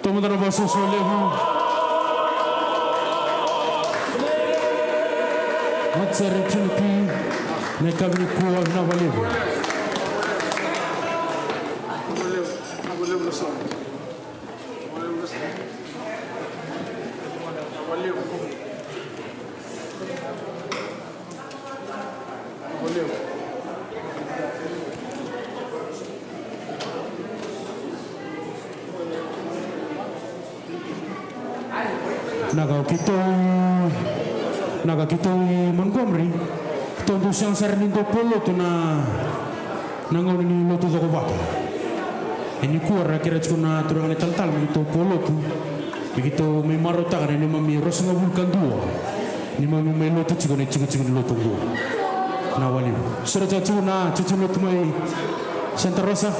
Tou mada na vakasoso levu. Matasere Trinity, na yakavi nikua, vinaka vakalevu. Na ka keitou, na ka keitou i Montgomery, keitou dau sega sara ni dau polotu na, na gauna ni lotu cokovata. E nikua ra kerea tiko na turaga na italatala me keitou polotu, me keitou mai marautaka na neimami ruasagavulu ka dua neimami mai lotu tiko na itikotiko ni lotu oqo. Na wali. Sere tiko na tiko lotu mai Santa Rosa.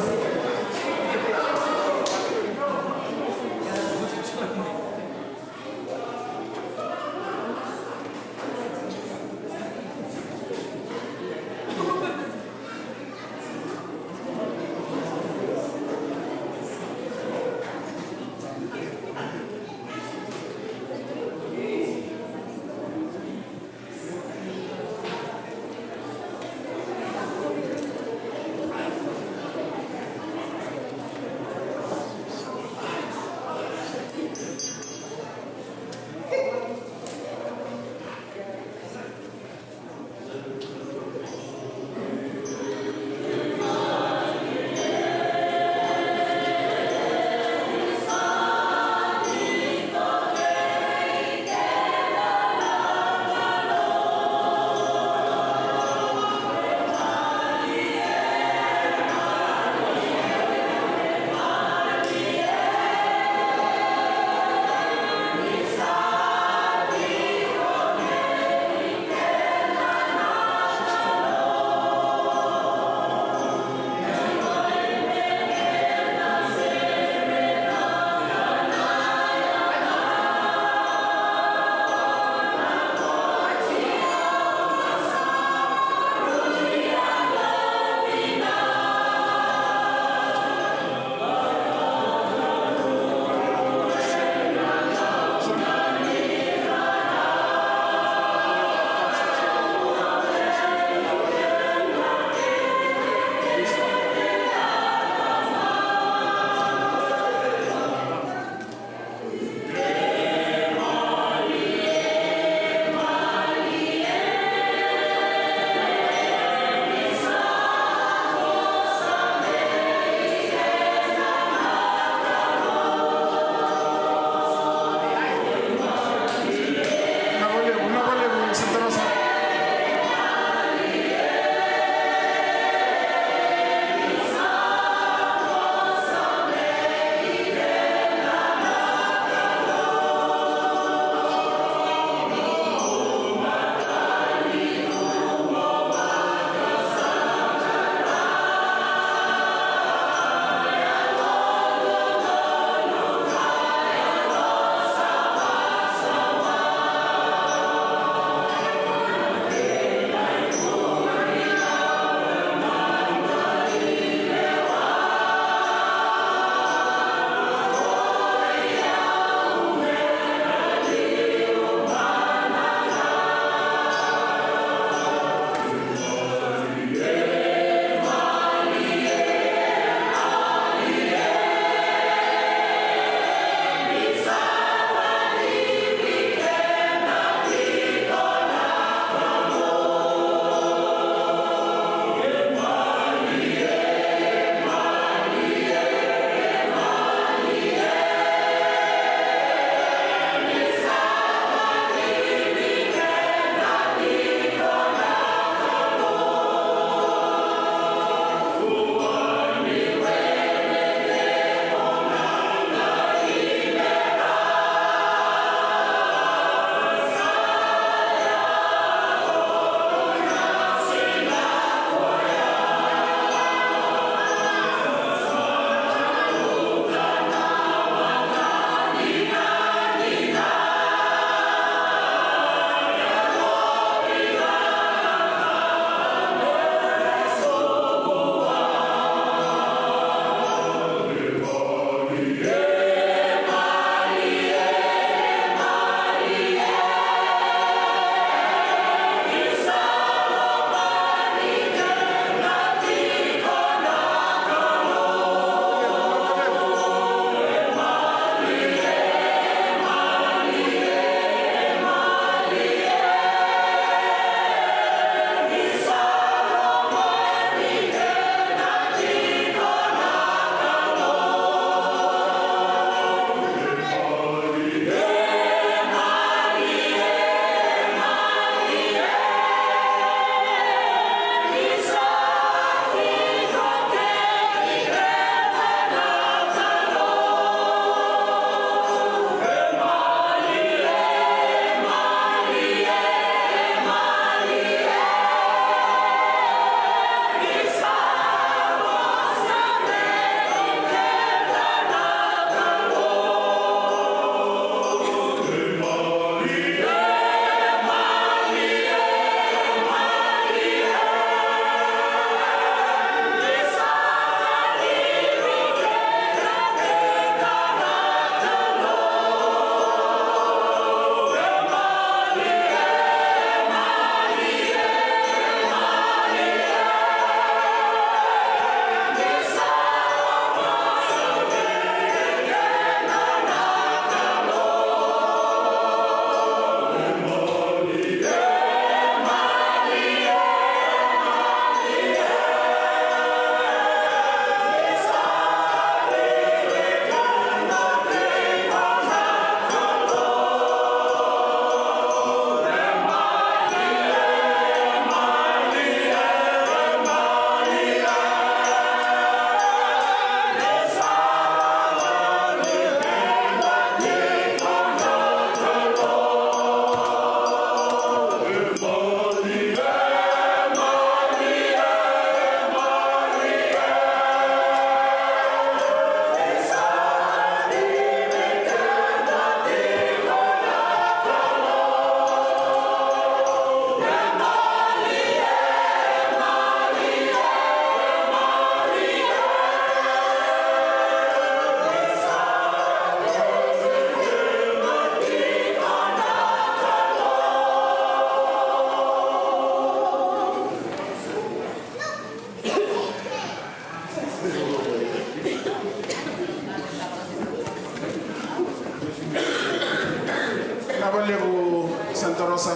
Levu Santa Rosa.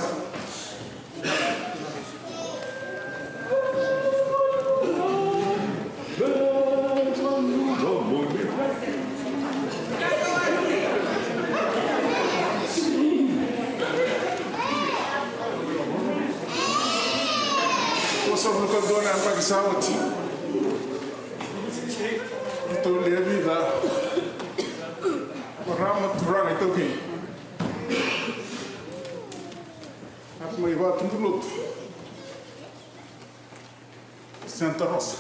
Ko sa vuka dua na yabaki sa oti. Tou lewe vica. Ko rama turaga i taukei. Atu mai vatubu lotu. Santa Rosa.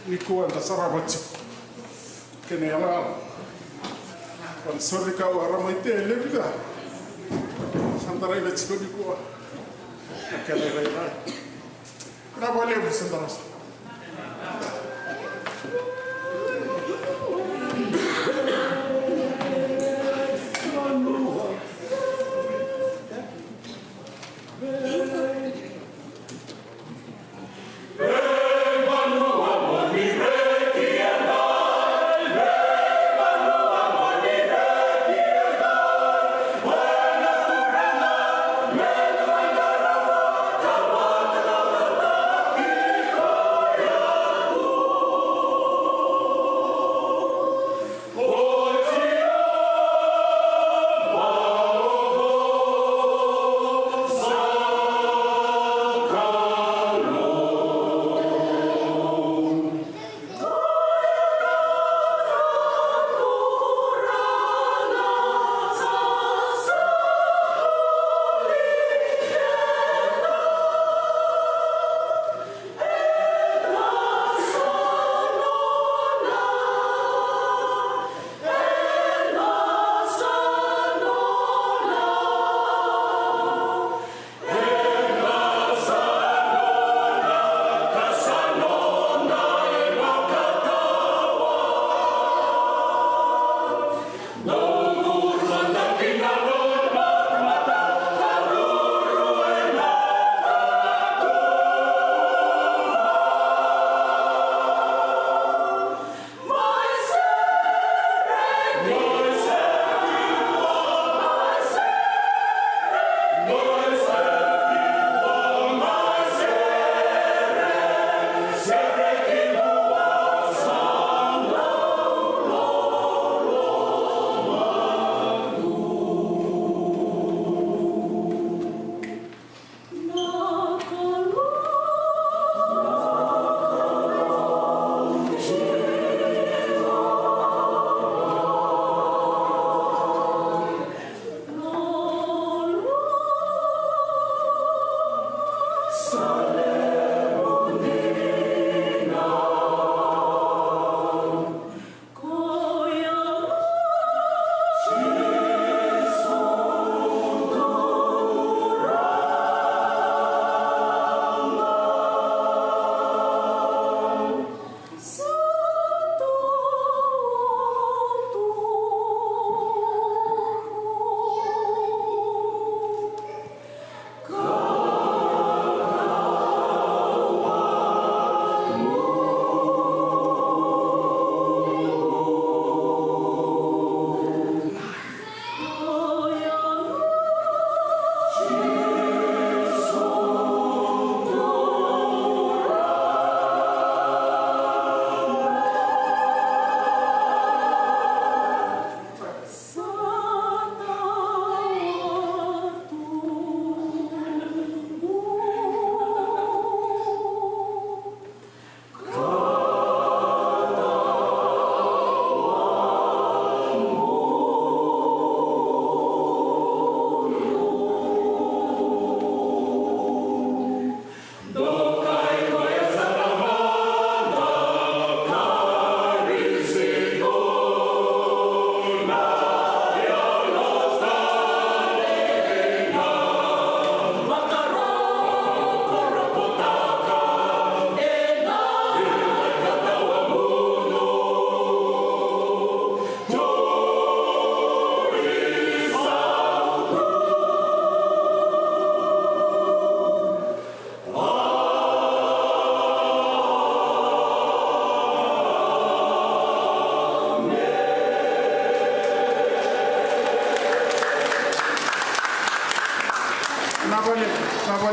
Nikua da sarava tiko kena yalayala. Kua na sori ka warama i te levi ka. Santa raica tiko nikua. Na kena irairai. Vinaka vakalevu Santa Rosa.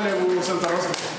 Levu Santa Rosa.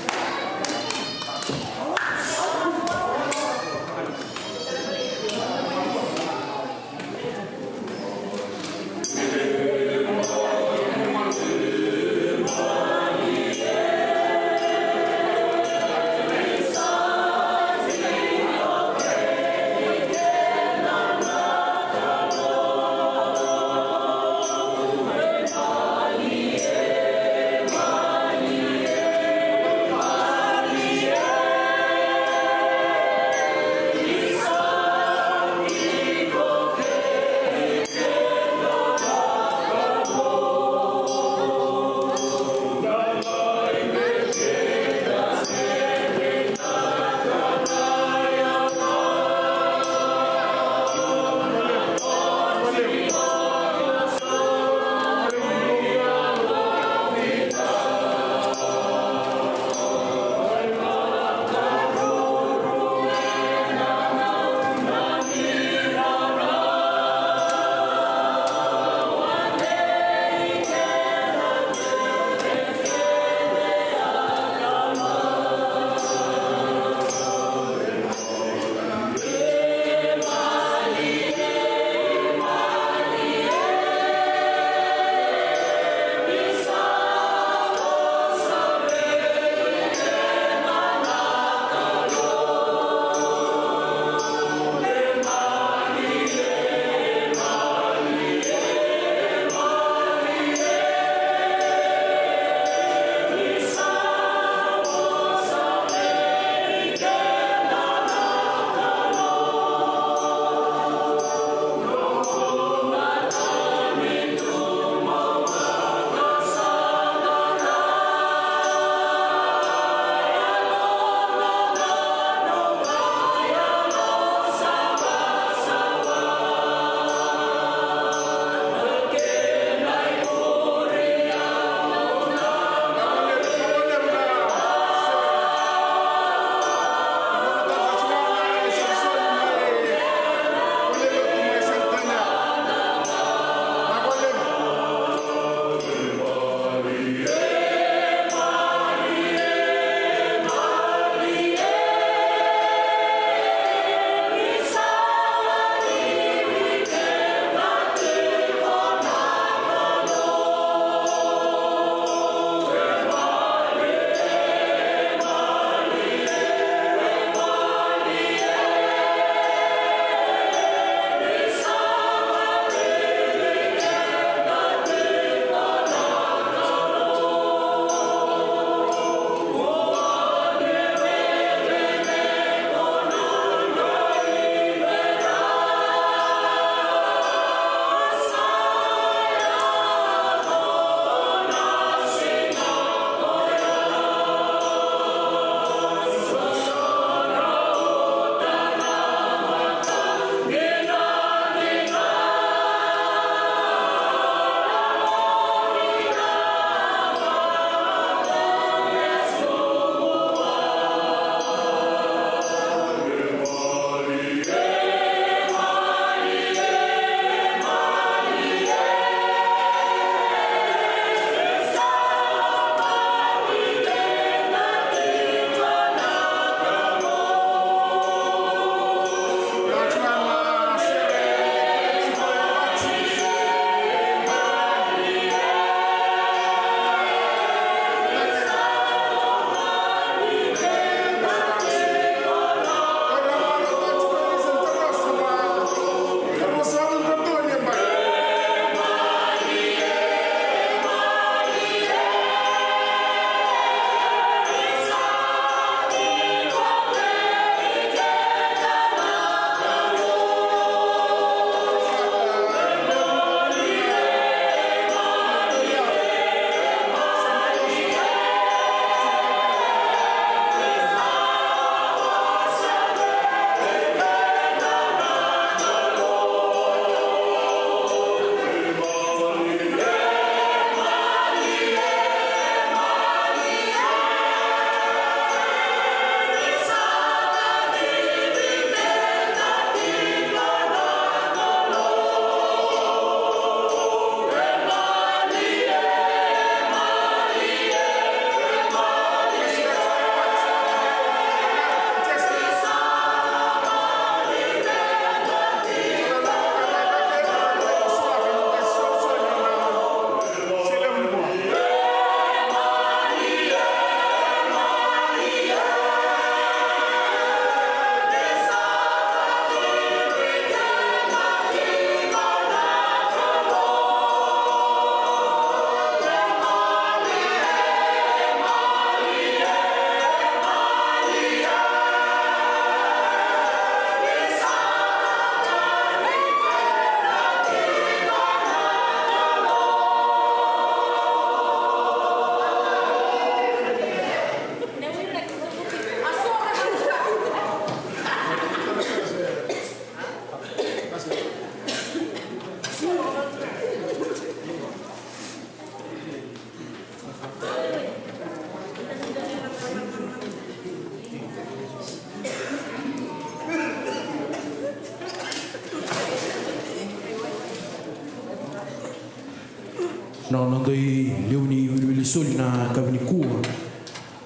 Na noda ilewe ni wiliwili soli na yakavi nikua.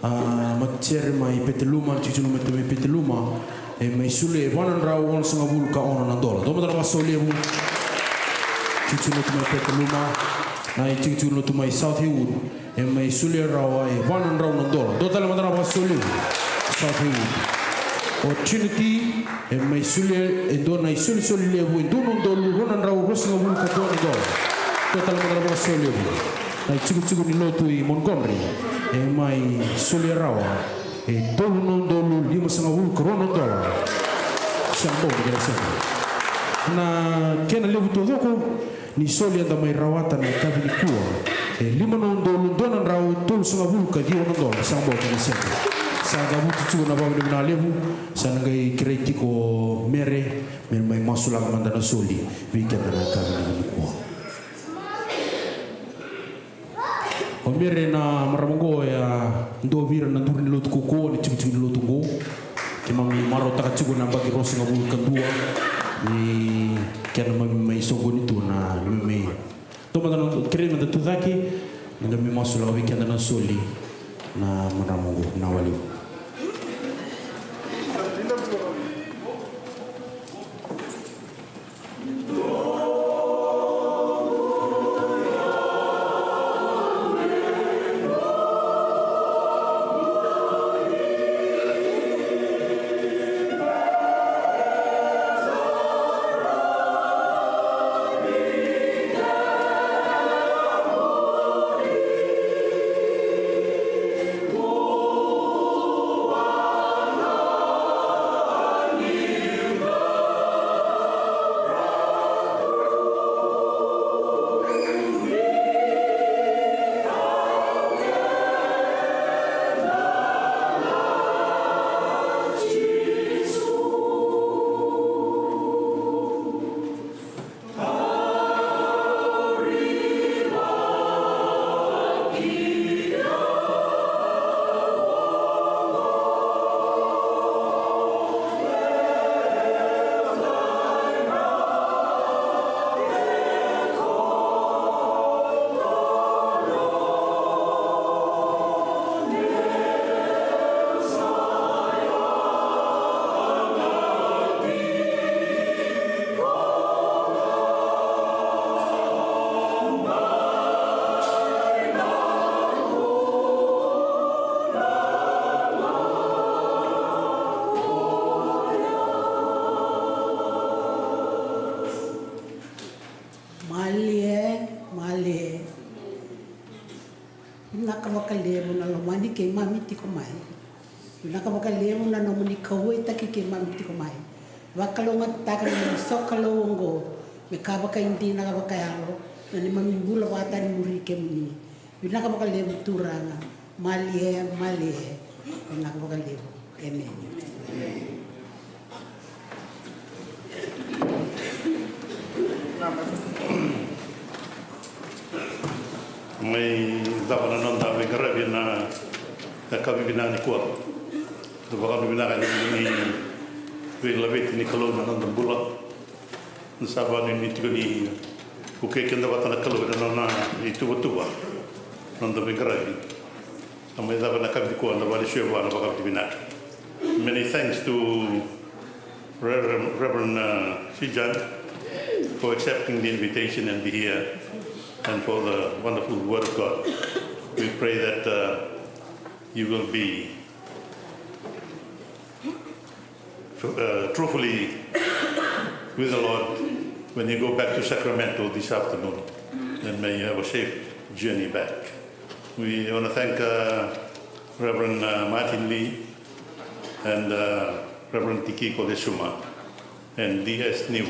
A, matasere mai Petaluma, tikotiko lotu mai Petaluma. E mai solia e va na drau onosagavulu ka ono na dola. Dua mada na vakasaua levu. Tikotiko lotu mai Petaluma. Na itikotiko lotu mai South Hillwood. E mai solia rawa e va na drau na dola. Dua tale mada na vakasaua levu. South Hillwood. O Trinity, e mai solia e dua na isolisoli levu, e dua na udolu rua na drau ruasagavulu ka dua na dola. Dua tale mada na vakasaua levu. Na itikotiko ni lotu i Montgomery, e mai solia rawa e tolu na udolu limasagavulu ka rua na dola. Sa bau ni kena sega. Na kena levu taucoko, ni soli eda mai rawata na yakavi nikua, e lima na udolu dua na drau tolusagavulu ka ciwa na dola. Sa bau ni kena sega. Sa cavuti tiko na vakavinavinaka levu. Sa na qai kerei tiko o Mere me mai masulaka mada na soli vei keda na yakavi nikua. O Mere, na marama oqo e a dua vei ira na duru ni lotu kaukauwa ni tikotiko ni lotu oqo. Keimami marautaka tiko na yabaki ruasagavulu ka dua ni keimami mai soqoni tu na neimami. Dua mada na kerei mada tu cake, na neimami masulaka vei keda na soli na marama oqo. Na wali. Malie, malie. Vinaka vakalevu na lomani keimami tiko mai. Vinaka vakalevu na nomuni kauwaitaki keimami tiko mai. Vakalougatataka na nomuni sokalou oqo me ka vakaidina ka vakayalo na neimami bula vata ni muri kemuni. Vinaka vakalevu Turaga. Malie, malie. Vinaka vakalevu. Emeni. Mai cava na noda veiqaravi ena yakavi vinaka nikua. Da vakavinavinaka ni veilaveti ni Kalou na noda bula. Ni sa vakanuinui tiko ni vukei keda vata na Kalou ena nona ituvatuva na noda veiqaravi. Sa mai cava na yakavi nikua, da vakalesuya vua na vakavinavinaka. Many thanks to Reverend, Reverend uh, Sijan for accepting the invitation and be here, and for the wonderful word of God. We pray that uh, you will be uh, truthfully with the Lord when you go back to Sacramento this afternoon. And may you have a safe journey back. We want to thank uh, Reverend uh, Martin Lee and uh, Reverend Tikiko Desuma and D S New.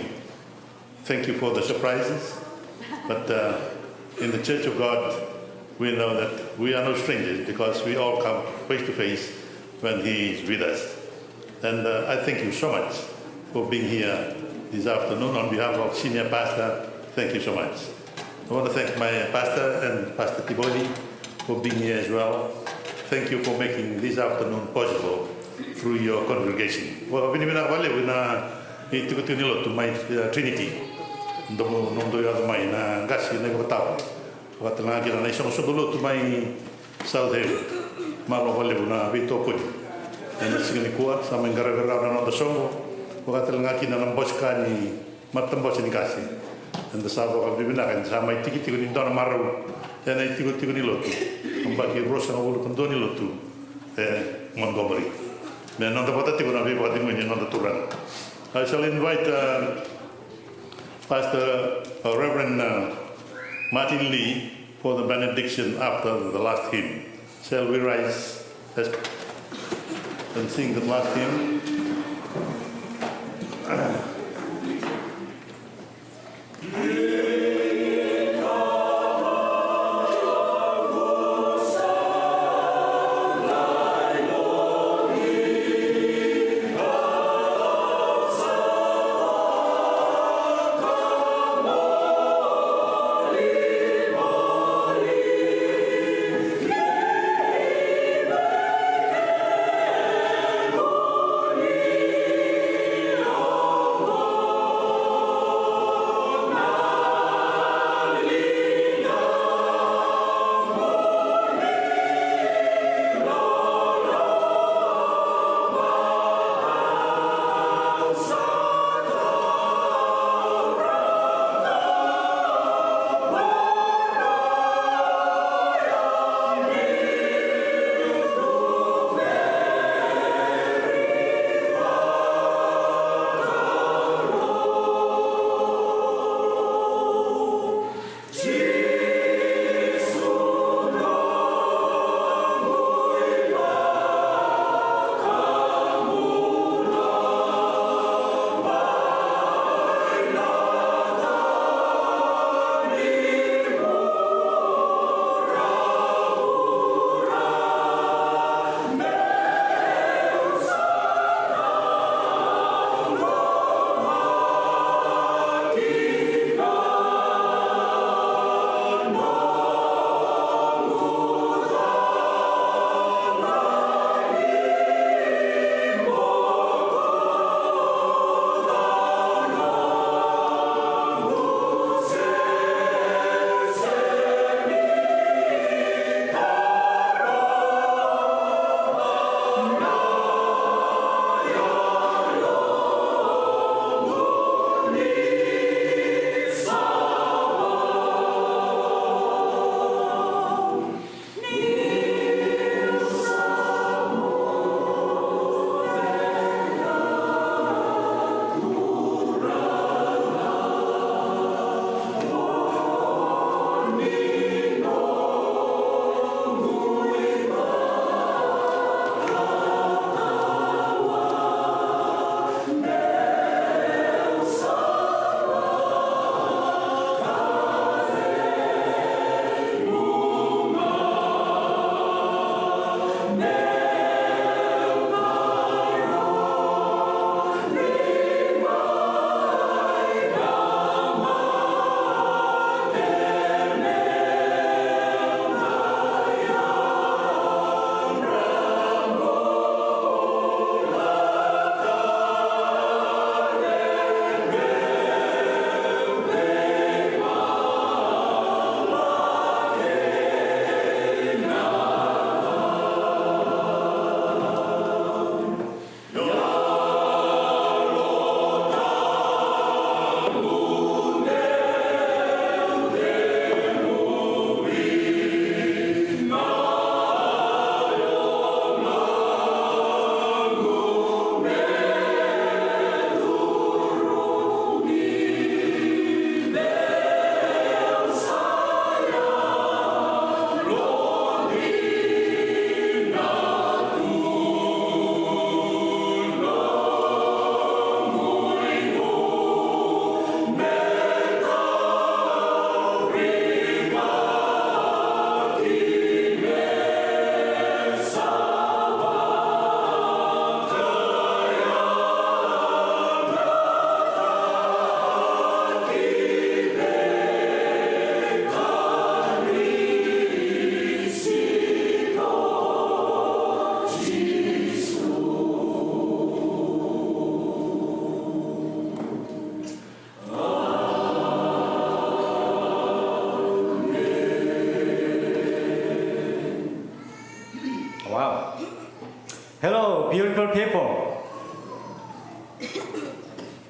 Thank you for the surprises. But uh, in the Church of God, we know that we are no strangers because we all come face to face when He is with us. And uh, I thank you so much for being here this afternoon. On behalf of Senior Pastor, thank you so much. I want to thank my pastor and Pastor Tiboli for being here as well. Thank you for making this afternoon possible through your congregation. Vakavinavinaka vakalevu na itikotiko ni lotu mai uh, Trinity. Nomudou yaco mai na qase na ivakatawa. Vakatalega kina na isoqosoqo lotu mai South Hayward. Malo vakalevu na veitokoni. Ena siga nikua sa mai qaravi rawa na noda soqo. Vakatalega kina na bose ka ni matabose ni qase. Eda sa vakavinavinaka, eda sa mai tikotiko ni dua na marau ena itikotiko ni lotu. Yabaki ruasagavulu ka dua ni lotu e Montgomery. Me noda vata tiko na veivakacegui ni noda Turaga. I shall invite, uh, Pastor, uh, Reverend, uh, Martin Lee for the benediction after the last hymn. Shall we rise as, and sing the last hymn?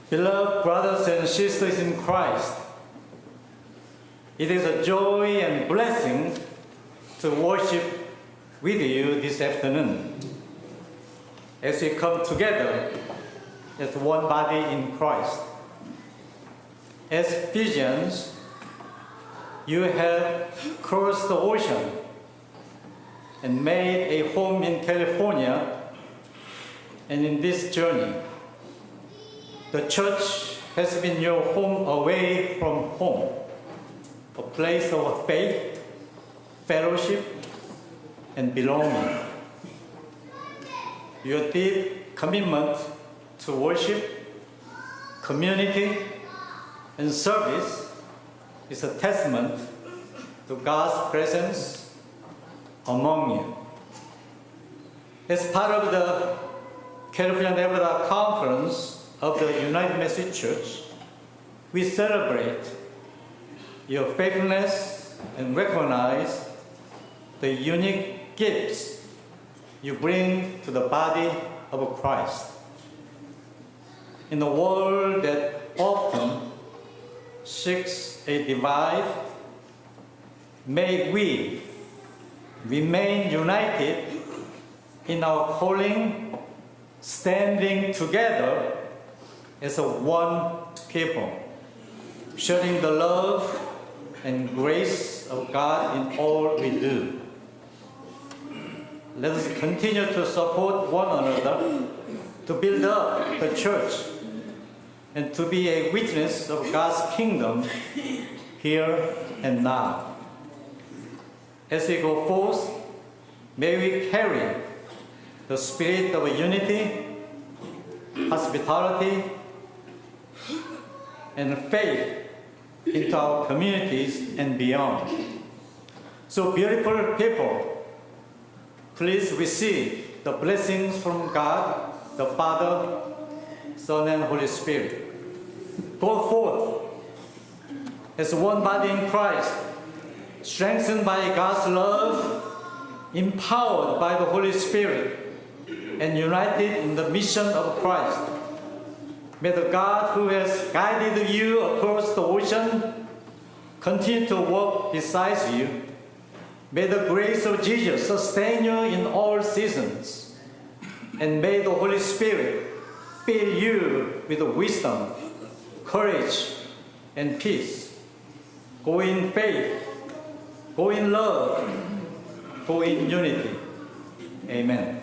Beloved brothers and sisters in Christ, it is a joy and blessing to worship with you this afternoon as we come together as one body in Christ. As Fijians, you have crossed the ocean and made a home in California and in this journey. The church has been your home away from home, a place of faith, fellowship, and belonging. Your deep commitment to worship, community, and service is a testament to God's presence among you. As part of the California Nevada Conference of the United Methodist Church, we celebrate your faithfulness and recognize the unique gifts you bring to the body of Christ. In a world that often seeks a divide, may we remain united in our calling, standing together as a one people, sharing the love and grace of God in all we do. Let us continue to support one another, to build up the church, and to be a witness of God's kingdom here and now. As we go forth, may we carry the spirit of unity, hospitality, and faith into our communities and beyond. So, beautiful people, please receive the blessings from God, the Father, Son, and Holy Spirit. Go forth as one body in Christ, strengthened by God's love, empowered by the Holy Spirit, and united in the mission of Christ. May the God who has guided you across the ocean continue to walk beside you. May the grace of Jesus sustain you in all seasons. And may the Holy Spirit fill you with wisdom, courage, and peace. Go in faith, go in love, go in unity. Amen.